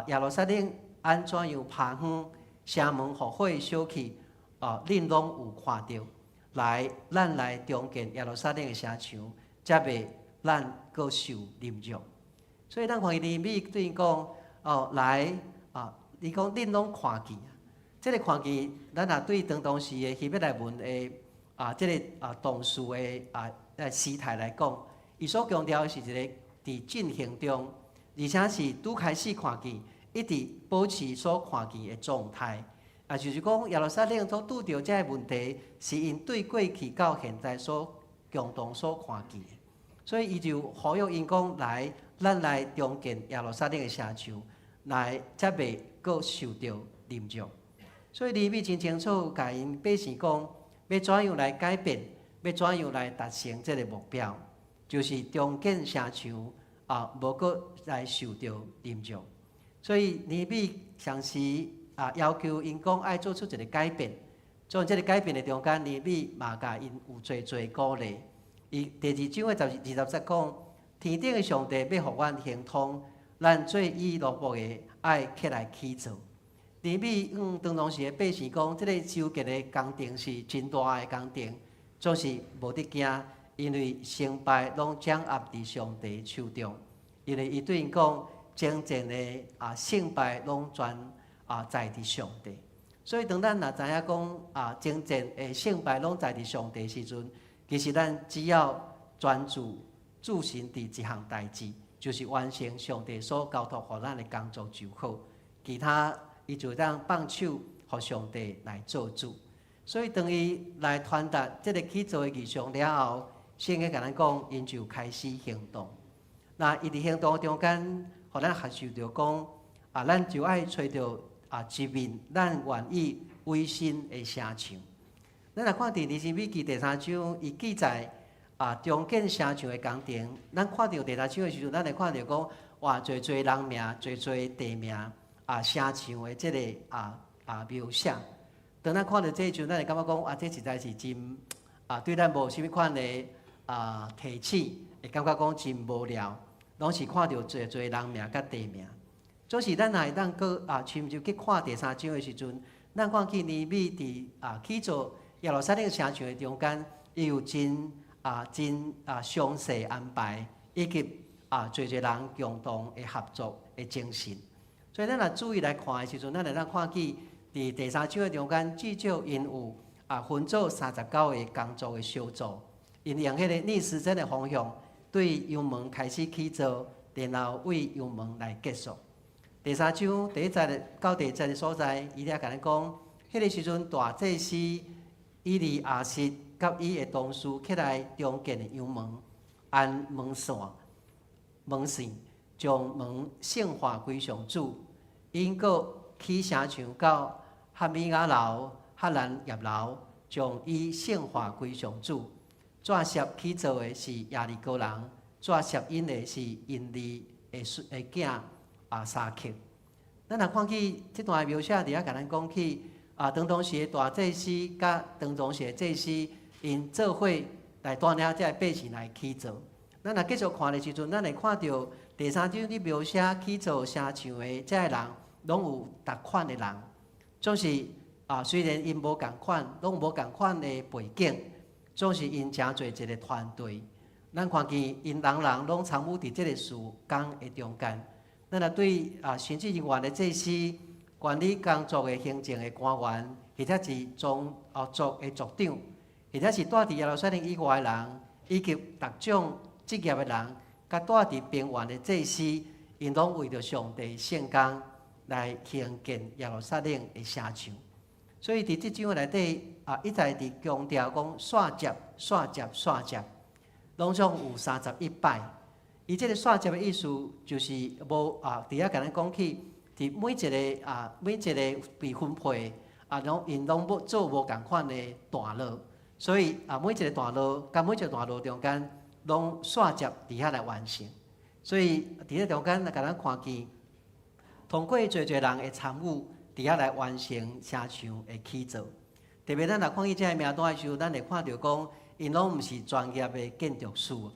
耶路撒冷按怎樣拋荒，城門予火燒去，恁攏有看著。來，咱來重建耶路撒冷的城牆，才袂咱閣受凌辱。所以咱看見尼希米對𪜶講：哦，來啊！伊講恁攏看見，這個看見，咱若對當當時的希伯來文的啊，這個啊動詞的啊時態來講，伊所強調的是一個佇進行中，而且是拄開始看見，一直保持所看見的狀態。啊，就是講耶路撒冷所拄著這个問題，是𪜶對過去到現在所共同所看見的。所以伊就呼籲𪜶講來，咱來重建耶路撒冷的城牆，來才袂閣受著凌辱。所以尼希米真清楚，共𪜶百姓講，欲怎樣來改變，欲怎樣來達成這个目標，就是重建城牆啊，無閣來受著凌辱。所以尼希米同時啊，要求𪜶講愛做出一个改變，做這个改變的中間，尼希米嘛共𪜶有濟濟鼓勵。伊第二章的12、20節講，天頂的上帝欲予阮亨通，咱做伊奴僕的愛起來起造。尼希米當當時的百姓講，這个修建的工程是真大的工程，總是無得驚，因為成敗攏掌握佇上帝手中。因為伊對𪜶講，征戰的啊勝敗攏全啊在佇上帝。所以當咱若知影講啊征戰的勝敗攏在佇上帝時陣，其實咱只要專注注神佇一項代誌，就是完成上帝所交託予咱的工作就好。其他伊就當放手予上帝來做主。所以當伊來傳達這个起造的異象了後，聖經共咱講，𪜶就開始行動。那伊佇行動中間，予咱學習著講啊，咱就愛揣著啊一面咱願意委身的城牆。咱若看佇尼希米記第三章，伊記載啊重建城牆的工程。咱看著第三章的時陣，咱會看著講，哇，濟濟人名，濟濟地名啊，城牆的這个啊描寫。當咱看著這時陣，咱會感覺講，啊，這實在是真啊，對咱無啥物款的啊提醒，會感覺講真無聊，攏是看著濟濟人名佮地名。總是咱若會當閣啊深入去看第三章的時陣，咱看見尼希米佇啊起造耶路撒冷城牆的中間，伊有真啊真啊詳細安排，以及啊濟濟人共同的合作的精神。所以咱若注意來看的時陣，咱會當看見佇第三章的中間，至少𪜶有啊分做39個工作的小組，𪜶用彼個逆時針的方向，對右門開始起造，然後對右門來結束。第三章第一節到第二節的所在，伊咧共咱講，彼個時陣大祭司以利亞實佮伊的同事起來重建的羊門，按門線門線將門聖化歸上主，𪜶閣起城牆到哈米亞樓、哈蘭葉樓，將伊聖化歸上主。撰寫起造的是耶利哥人，撰寫𪜶的是隱利的的囝啊沙克。咱若看起這段描寫，佇遐共咱講起啊，當當時的大祭司佮當當時的祭司，𪜶做伙來帶領這个百姓來起造。咱若繼續看的時陣，咱會看著第三章咧描寫起造城牆的這个人，攏有逐款的人，總是啊，雖然𪜶無仝款，攏無仝款的背景，總是𪜶成做一个團隊。咱看見𪜶人人攏參與佇這个事工的中間。咱若對啊，神職人員的祭司、管理工作的行政的官員，或者是宗族的族長，或者是住佇耶路撒冷以外的人，以及逐種職業的人，佮住佇平原的祭司，𪜶攏為著上帝聖工來興建耶路撒冷的城牆。所以佇這章內底啊，一再佇強調講紲接、紲接、紲接，攏總有31擺。伊這个紲接的意思就是無啊，佇遐共咱講起，佇每一個啊，每一個被分配啊，攏𪜶攏無做無仝款的段落，所以啊，每一個段落佮每一個段落中間，攏紲接佇遐來完成。所以佇這中間來共咱看見，通過濟濟人的參與，佇遐來完成城牆的起造。特別咱若看見這个名單的時候，咱會看著講，𪜶攏毋是專業的建築師。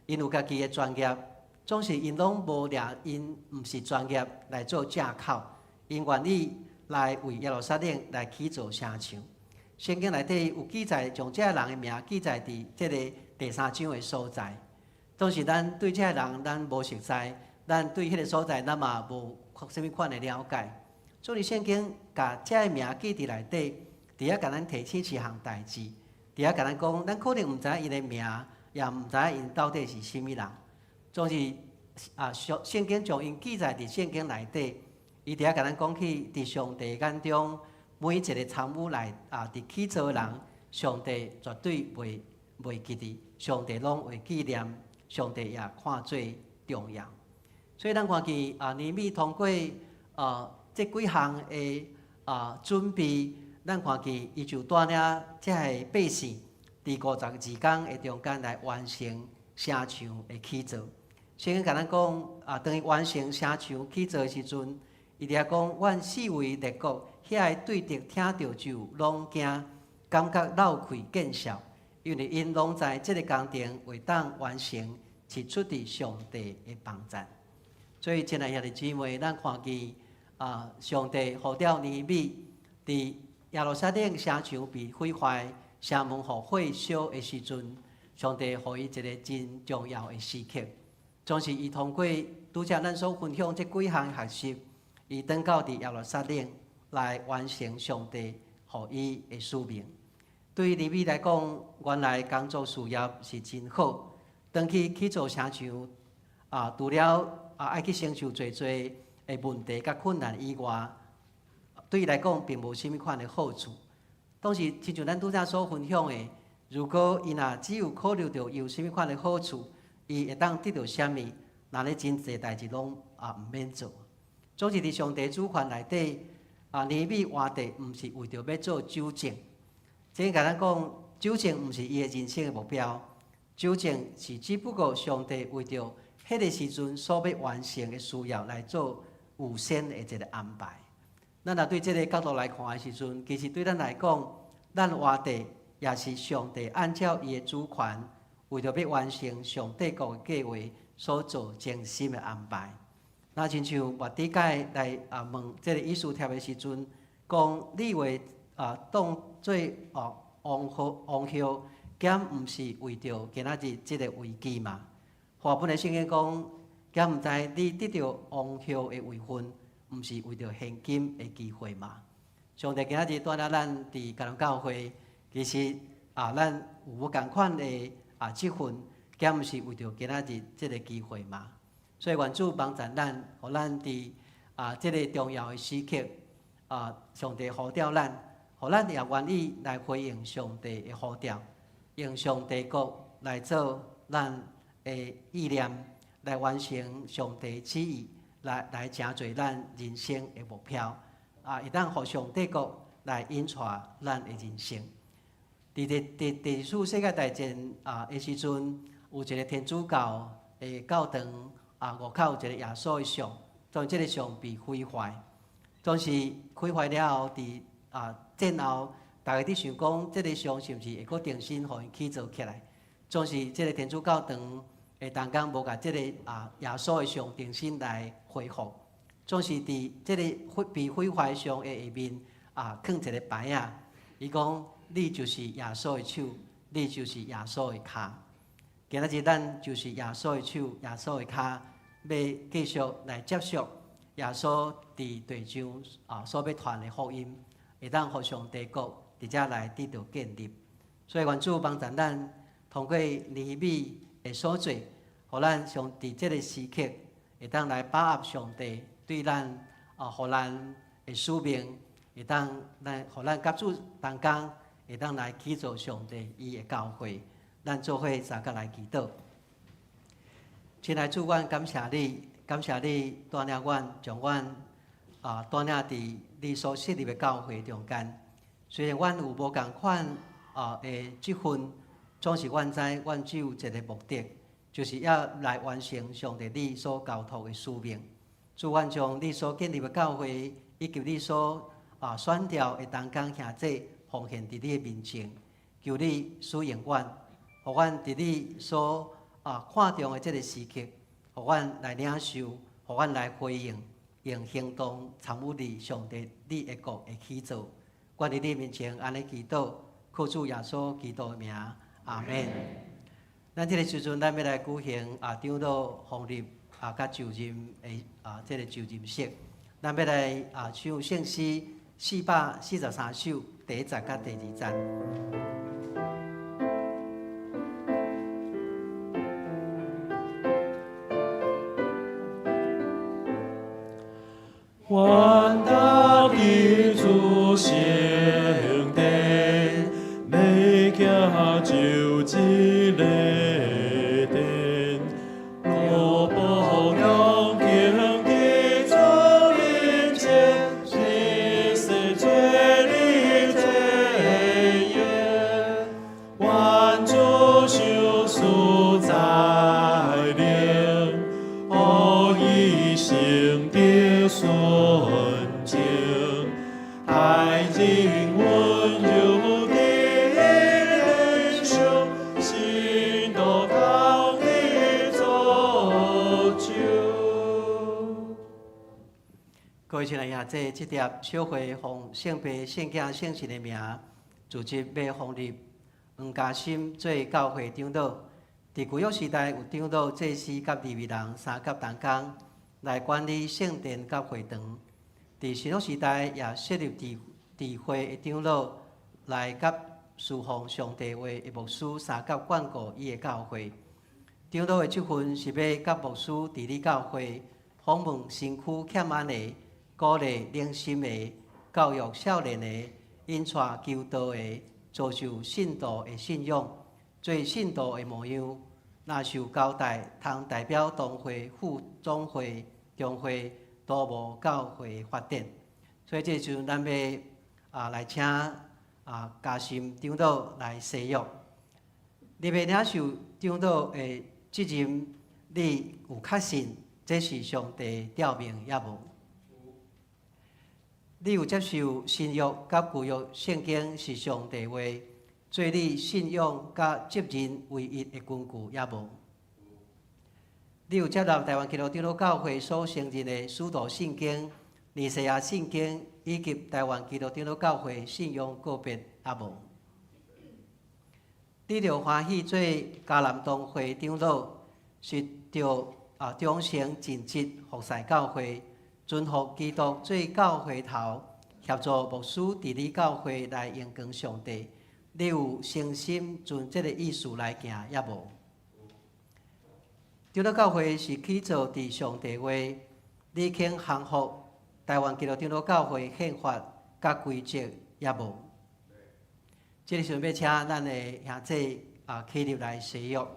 𪜶有家己的專業，總是𪜶攏無掠𪜶毋是專業來做借口，𪜶願意來為耶路撒冷來起造城牆。聖經內底有記載，將這个人的名記載佇這个第三章的所在。總是咱對這个人咱無熟似，咱對彼个所在咱嘛無啥物款的了解。所以聖經共這个名記佇內底，佇遐共咱提醒一項代誌，佇遐共咱講，咱可能毋知影𪜶的名，也毋知影𪜶到底是啥物人。總是啊，聖聖經將𪜶記載佇聖經內底，伊佇遐共咱講起，佇上帝眼中，每一个參與來啊，佇起造的人，上帝絕對袂袂記得，上帝攏會紀念，上帝也看做重要。所以咱看見啊，尼米通過啊這幾項的啊準備，咱看見伊就帶領這个百姓，佇52工的中間來完成城牆的起造。聖經共咱講啊，當伊完成城牆起造的時陣，伊佇遐講，阮四圍列國遐个對敵聽著就攏驚，感覺漏氣見笑，因為𪜶攏知這个工程會當完成，是出佇上帝的幫贊。所以，親愛兄弟姊妹，咱看見啊，上帝呼召尼米佇耶路撒冷城牆被毀壞、城門予火燒的時陣，上帝予伊一个真重要的時刻。總是伊通過拄才咱所分享這幾項學習，伊轉到佇耶路撒冷來完成上帝予伊的使命。對尼米來講，原來工作事業是真好，轉去起造城牆啊，除了啊愛去承受濟濟的問題佮困難以外，對伊來講並無啥物款的好處。當時親像咱拄才所分享的，如果伊若只有考慮著有啥物款的好處，伊會當得著啥物，那咧真濟代誌攏啊毋免做。總是佇上帝主權內底，啊尼米活地毋是為著欲做酒政。這共咱講，酒政毋是伊的人生的目標，酒政是只不過上帝為著彼个時陣所欲完成的需要來做預先的一个安排。咱若對這个角度來看的時陣，其實對咱來講，咱活地也是上帝按照伊的主權，為著欲完成上帝國的計劃所做精心的安排。那親像末底改來啊問這个以斯帖的時陣，講你話啊當做哦王后王后，敢毋是為著今仔日這个危機嗎？和合本的聖經講，敢毋知你得著王后的位份，毋是為著現今的機會嗎？上帝今仔日帶領咱佇基督教會，其實啊，咱有無仝款的啊職份，敢毋是為著今仔日這个機會嗎？所以願主幫助咱，予咱佇啊這个重要的時刻，啊上帝呼召咱，予咱也願意來回應上帝的呼召，用上帝國來做咱的意念，來完成上帝旨意，來來成就咱人生的目標。啊，會當予上帝國來引帶咱的人生。佇第第第二次世界大戰啊的時陣，有一个天主教的教堂啊，外口有一个耶穌的像，當這个像被毀壞，當時毀壞了後，佇啊戰後，逐家佇想講，這个像是毋是會閣重新予𪜶起造起來？總是這个天主教堂的同工無共這个啊耶穌的像重新來恢復，總是佇這个毀被毀壞像的下面啊，囥一个牌仔，伊講你就是耶穌的手，你就是耶穌的跤。今仔日咱就是耶穌的手，耶穌的跤，欲繼續來接續耶穌佇地上啊所欲傳的福音，會當予上帝國佇遮來得著建立。所以願主幫助咱通過尼米的所做，予咱上佇這个時刻會當來把握上帝對咱啊，予咱的使命，會當來予咱佮主同工，會當來起造上帝伊的教會。咱做伙三個來祈禱。親愛主，阮感謝你，感謝你帶領阮，將阮啊帶領佇你所設立的教會中間。雖然阮有無仝款啊的職分，總是阮知阮只有一个目的，就是要來完成上帝你所交託的使命。主，阮將你所建立的教會，以及你所啊選召的同工兄弟，奉獻佇你的面前，求你使用阮，予阮佇你所啊看重的這个時刻，予阮來領受，予阮來回應，用行動參與佇上帝你的國的起造。阮佇你面前按呢祈禱，靠主耶穌基督的名，阿門。咱這个時陣，咱欲來舉行長老封立佮就任的這个就任式。咱欲來唱聖詩443首第一節佮第二節。願踏佇主聖殿，欲行就這个殿，奴僕恭敬佇主面前，宣誓做你祭員，願主賞賜才能，予伊性得純淨，待人溫柔的臉上，信徒同你造就。各位親愛兄弟，這疊小會奉聖父、聖囝、聖神的名，組織欲封立黃嘉森做教會長老。佇舊約時代，有長老、祭司佮利未人三甲同工來管理聖殿佮會堂。佇新約時代，也設立智慧的長老來佮侍奉上帝話的牧師相佮管顧伊的教會。長老的職分是欲佮牧師治理教會，訪問身軀欠安的，鼓勵冷心的，教育少年的，引帶求道的，造就信徒的信仰，做信徒的模樣。若受交代，通代表同會、副總會、中會，督募教會發展。所以這時陣，咱欲來請嘉森長老來誓約。你欲領受長老的責任，你有確信這是上帝召命抑無？你有接受新約佮舊約聖經是上帝話，做你信仰佮責任唯一的根據抑無？你有接納台灣基督長老教會所承認的使徒信經、尼西亞信經以及台灣基督長老教會信仰告別抑無？你著歡喜做嘉南堂會長老，是著忠誠盡職服侍教會，順服基督做教會頭，協助牧師治理教會來榮光上帝。你有誠心盡這个意思來行抑無？長老教會是起造佇上帝話，你肯降服台灣基督長老教會憲法佮規則抑無？這个時陣欲請咱的兄弟起立來誓約。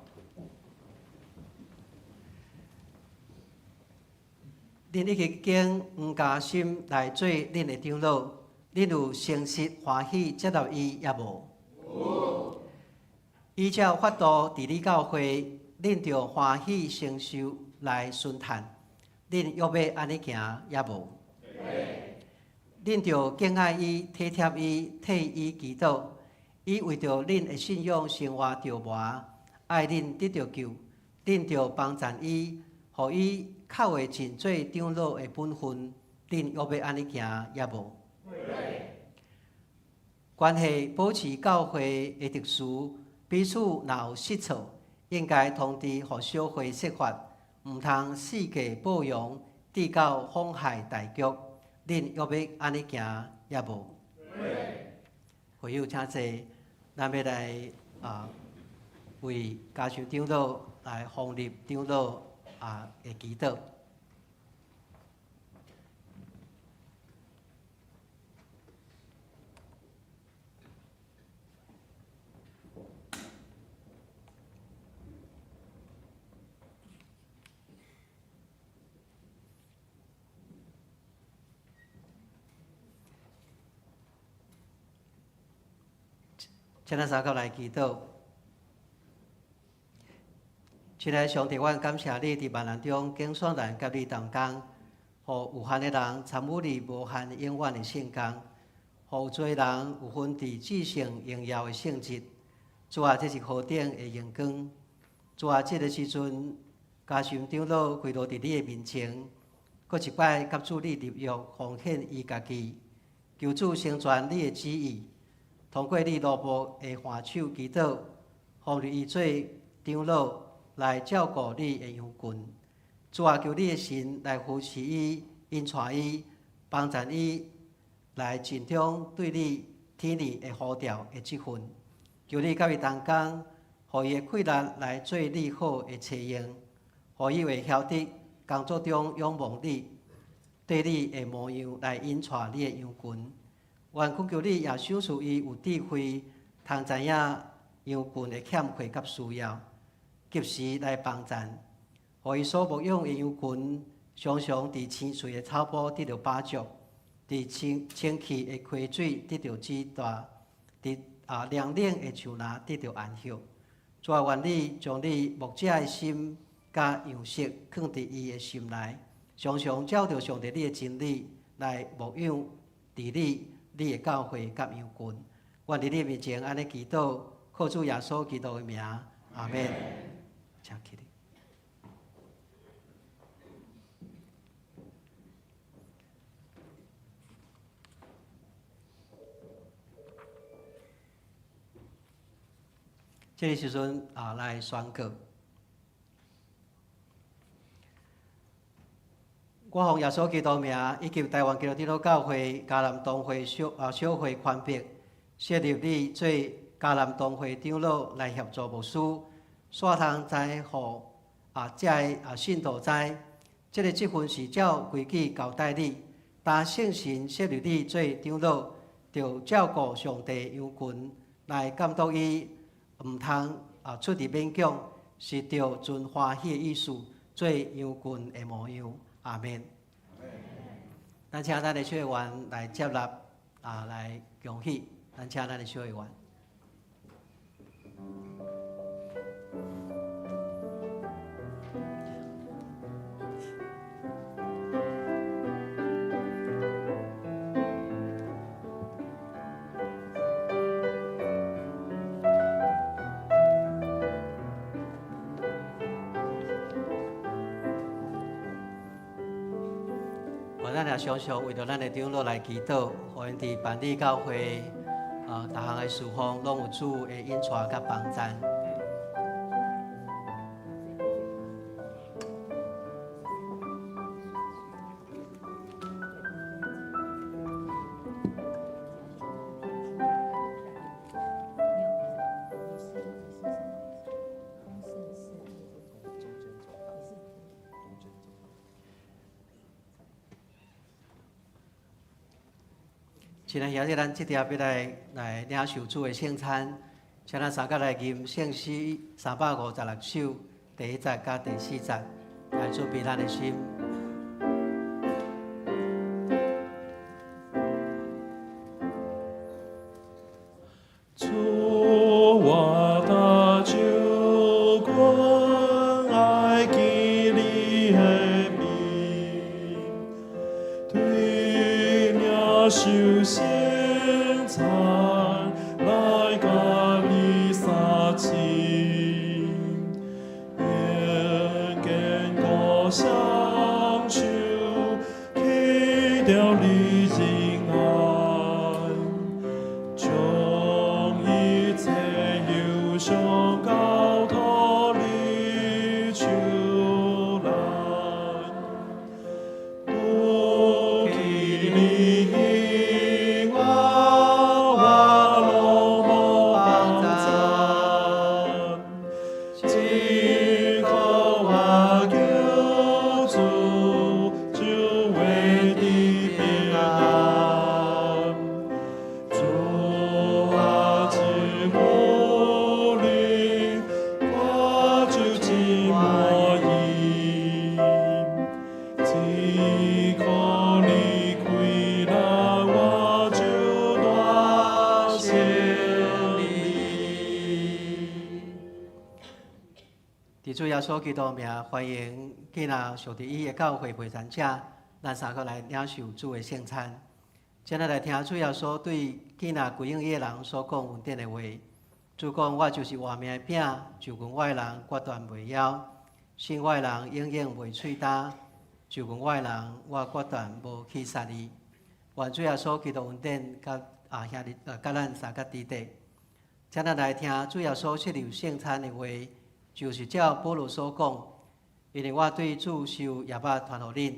恁已經揀黃嘉森來做恁的長老，恁有誠實歡喜接納伊抑無？有。依照法度治理教會，恁著歡喜承受來順趁，恁約欲按呢行抑無？恁著敬愛伊、體貼伊、替伊祈禱，伊為著恁的信仰生活著磨，愛恁得著救，恁著幫贊伊，予伊較會盡做長老的本分，恁約欲按呢行抑無？關係保持教會的秩序，彼此若有失錯，應該通知予小會釋法，毋通四界報揚，致到妨害大局。恁約欲按呢行抑無？會友請坐，咱欲來為嘉森長老來封立長老的祈禱。請咱三個來祈禱。親愛的上帝，阮感謝你佇萬難中揀選咱佮你同工，予有限的人參與你無限永遠的聖工，予有罪人有份佇至聖榮耀的聖日。主啊，這是何等的榮光！主啊，這个時陣，嘉森長老跪落佇你的面前，閣一擺佮主你立約，奉獻伊家己，求主成全你的旨意。通過你奴僕的挽手祈禱，封立伊做長老來照顧你的羊群。主啊，求你的神來扶持伊、引帶伊、幫贊伊，來盡忠對你天靈的呼召的職分。求你佮伊同工，予伊的氣力來做你好的差用，予伊會曉得工作中仰望你，綴你的模樣來引帶你的羊群。願懇求你也賞賜伊有智慧，通知影羊群的欠缺佮需要，及時來幫贊，予伊所牧養的羊群，常常佇青翠的草坡得著飽足，佇清清氣的溪水得著止大，佇涼冷的樹林得著安歇。主啊，願你將你牧者的心佮樣式囥佇伊的心內，常常照著上帝你的真理來牧養、治理你的教會佮羊群。願佇你面前按呢祈禱，靠主耶穌基督的名，阿們。請起立。這個時陣啊，來宣告。我奉耶穌基督名，以及臺灣基督長老教會迦南堂會小會權柄，設立你做迦南堂會長老來協助牧師，煞通知予這个信徒知，這个職分是照規矩交代你，擔聖神設立你做長老，著照顧上帝羊群來監督伊，毋通出入勉強，是著存歡喜的意思，做羊群的模樣。阿們。咱請咱的小會員來接納來恭喜。咱請咱的小會員。咱也常常為著咱的長老來祈禱，予𪜶佇辦理教會逐項的事奉，攏有主的引帶佮幫贊。親愛兄弟，咱這條欲來領受主的聖餐，請咱三個來吟聖詩356首第一節佮第四節，來準備咱的心。主，我大救君，愛見你的面，對領受聖餐，來佮你相親，願堅固雙手，去掉你仁愛，將一切憂傷交託你手內，除去你以外，我攏無幫贊，只靠我救主，就會得平安。主啊，真有力，我就真滿意。只靠你開力，我就大勝利。佇主耶穌基督名，歡迎建立上帝伊的教會陪餐者，咱三個來領受主的聖餐。請咱來聽主耶穌對建立歸向伊的人所講恩典的話。主講：我就是活命的餅，就近我的人決斷袂枵；信我的人永遠袂喙焦。就近我的人，我決斷無去殺伊。願主耶穌基督恩典佮兄弟佮咱三個弟弟。請咱來聽主耶穌設立聖餐的話，就是照保羅所講，因為我對主受耶肉傳予恁，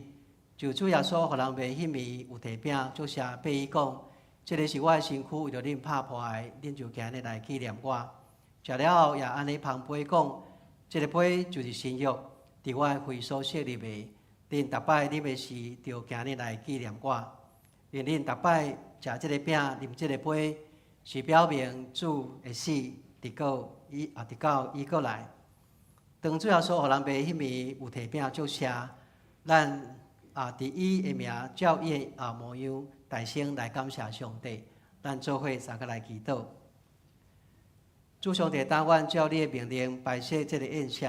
就主耶穌予人賣彼暝有提餅，祝謝擘伊講：這个是我的身軀，為著恁拍破的，恁就行呢來紀念我。食了後也按呢捧杯講：這个杯就是新約，佇我的血所設立的。恁逐擺啉的時，就行呢來紀念我。因恁逐擺食這个餅、啉這个杯，是表明主的死，直到伊閣來。當主耶穌予人賣彼暝有提餅祝謝，咱佇伊的名照伊的模樣，大聲來感謝上帝。咱做伙三個來祈禱。主上帝，當阮照你的命令擺設這个宴席，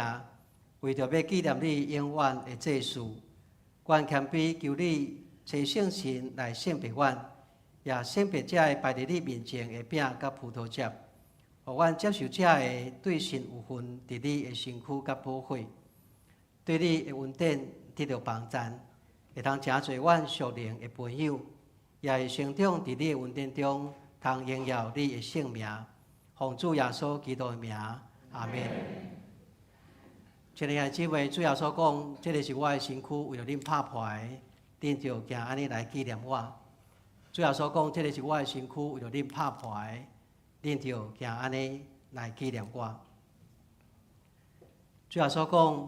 為著欲紀念你永遠的祭事，阮謙卑求你差聖神來聖別阮，也聖別這个擺佇你面前的餅佮葡萄汁，予阮接受這个對神有份佇你的身軀佮寶血，對你的恩典得著幫贊，會通成做阮屬靈的培養，也會成長佇你的恩典中，通榮耀你的聖名。奉主耶穌基督的名，阿門。親愛的姊妹，主耶穌講：這个是我的身軀，為著恁拍破的，恁就行按呢來紀念我。主耶穌講：這个是我的身軀，為著恁拍破的，恁就行按呢來紀念我。主耶穌講：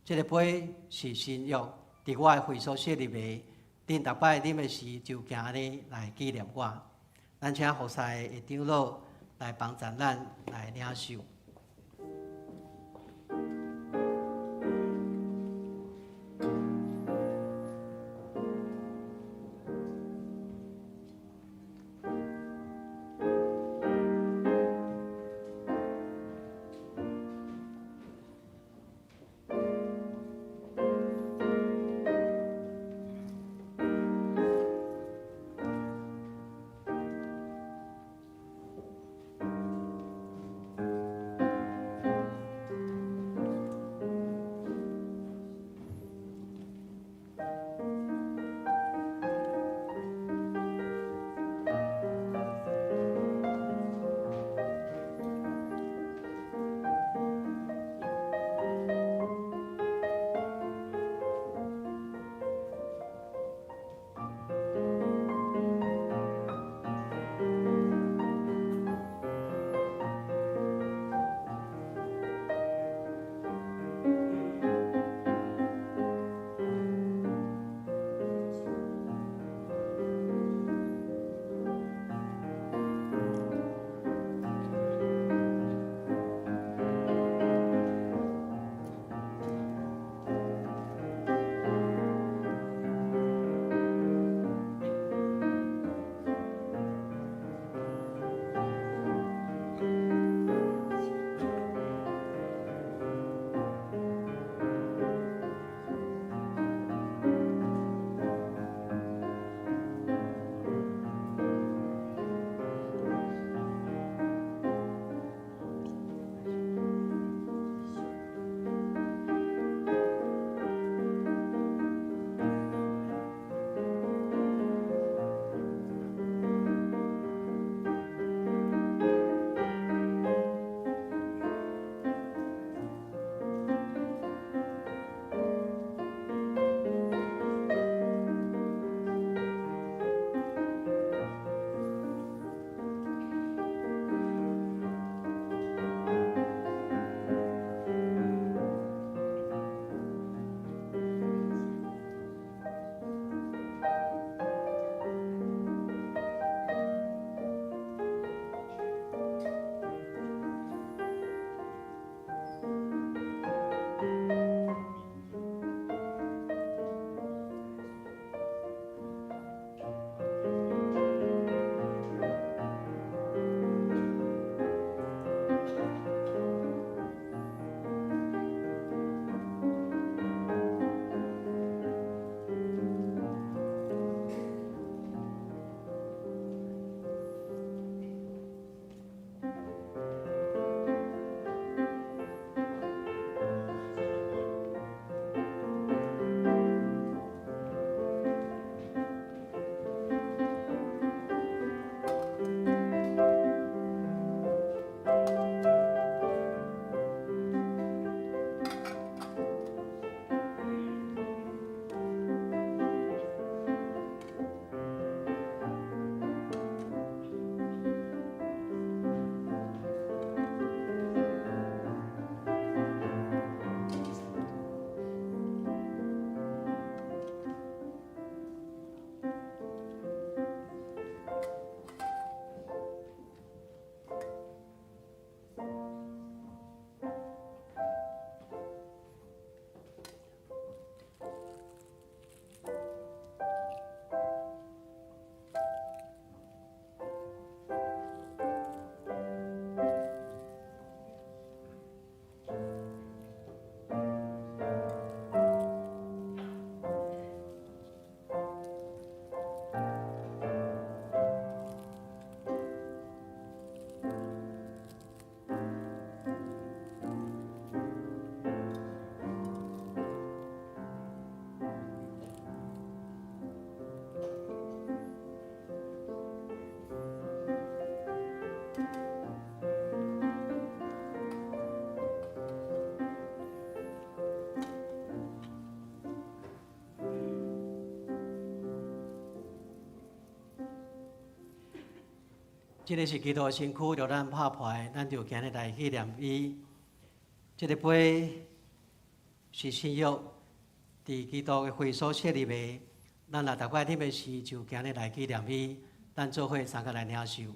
這个杯是新約，佇我的血所設立的，恁逐擺啉的時，就行按呢來紀念我。咱請服侍的長老來幫助咱來領受。這个是基督的身軀，著咱拍破，咱就今日來紀念伊。這个杯是新約，佇基督的血所設立的。咱若逐擺啉的時，就今日來紀念伊。咱做伙相共來領受。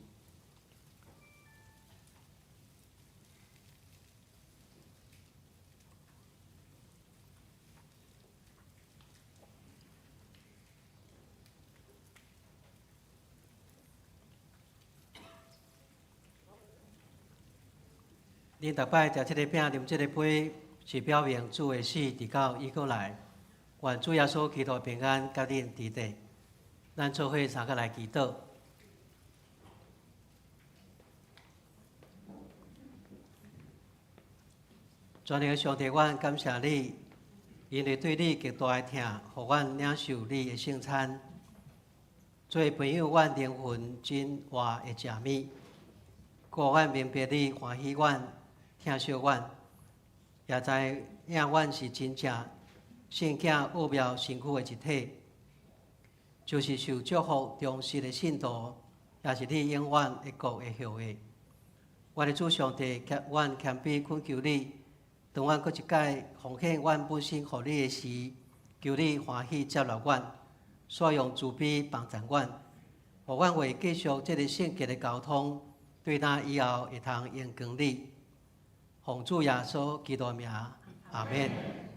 恁逐擺食這个餅、啉這个杯，是表明主的死，直到伊閣來。願主耶穌基督平安佮恁佇底。咱做伙相共來祈禱。全能的上帝，阮感謝你，因為對你極大的疼，予阮領受你的聖餐，做培養阮靈魂真活的食物，閣予阮明白你歡喜阮。疼惜阮，也知影阮是真正聖潔奧妙身軀的一體，就是受祝福忠實的信徒，也是你永遠的國的後裔。我的主上帝，阮謙卑懇求你，當阮閣一擺奉獻阮本身予你的時，求你歡喜接納阮，煞用慈悲幫助阮，予阮會繼續這个聖潔的交通，對那以後會通榮光你。奉主耶穌基督名，阿們。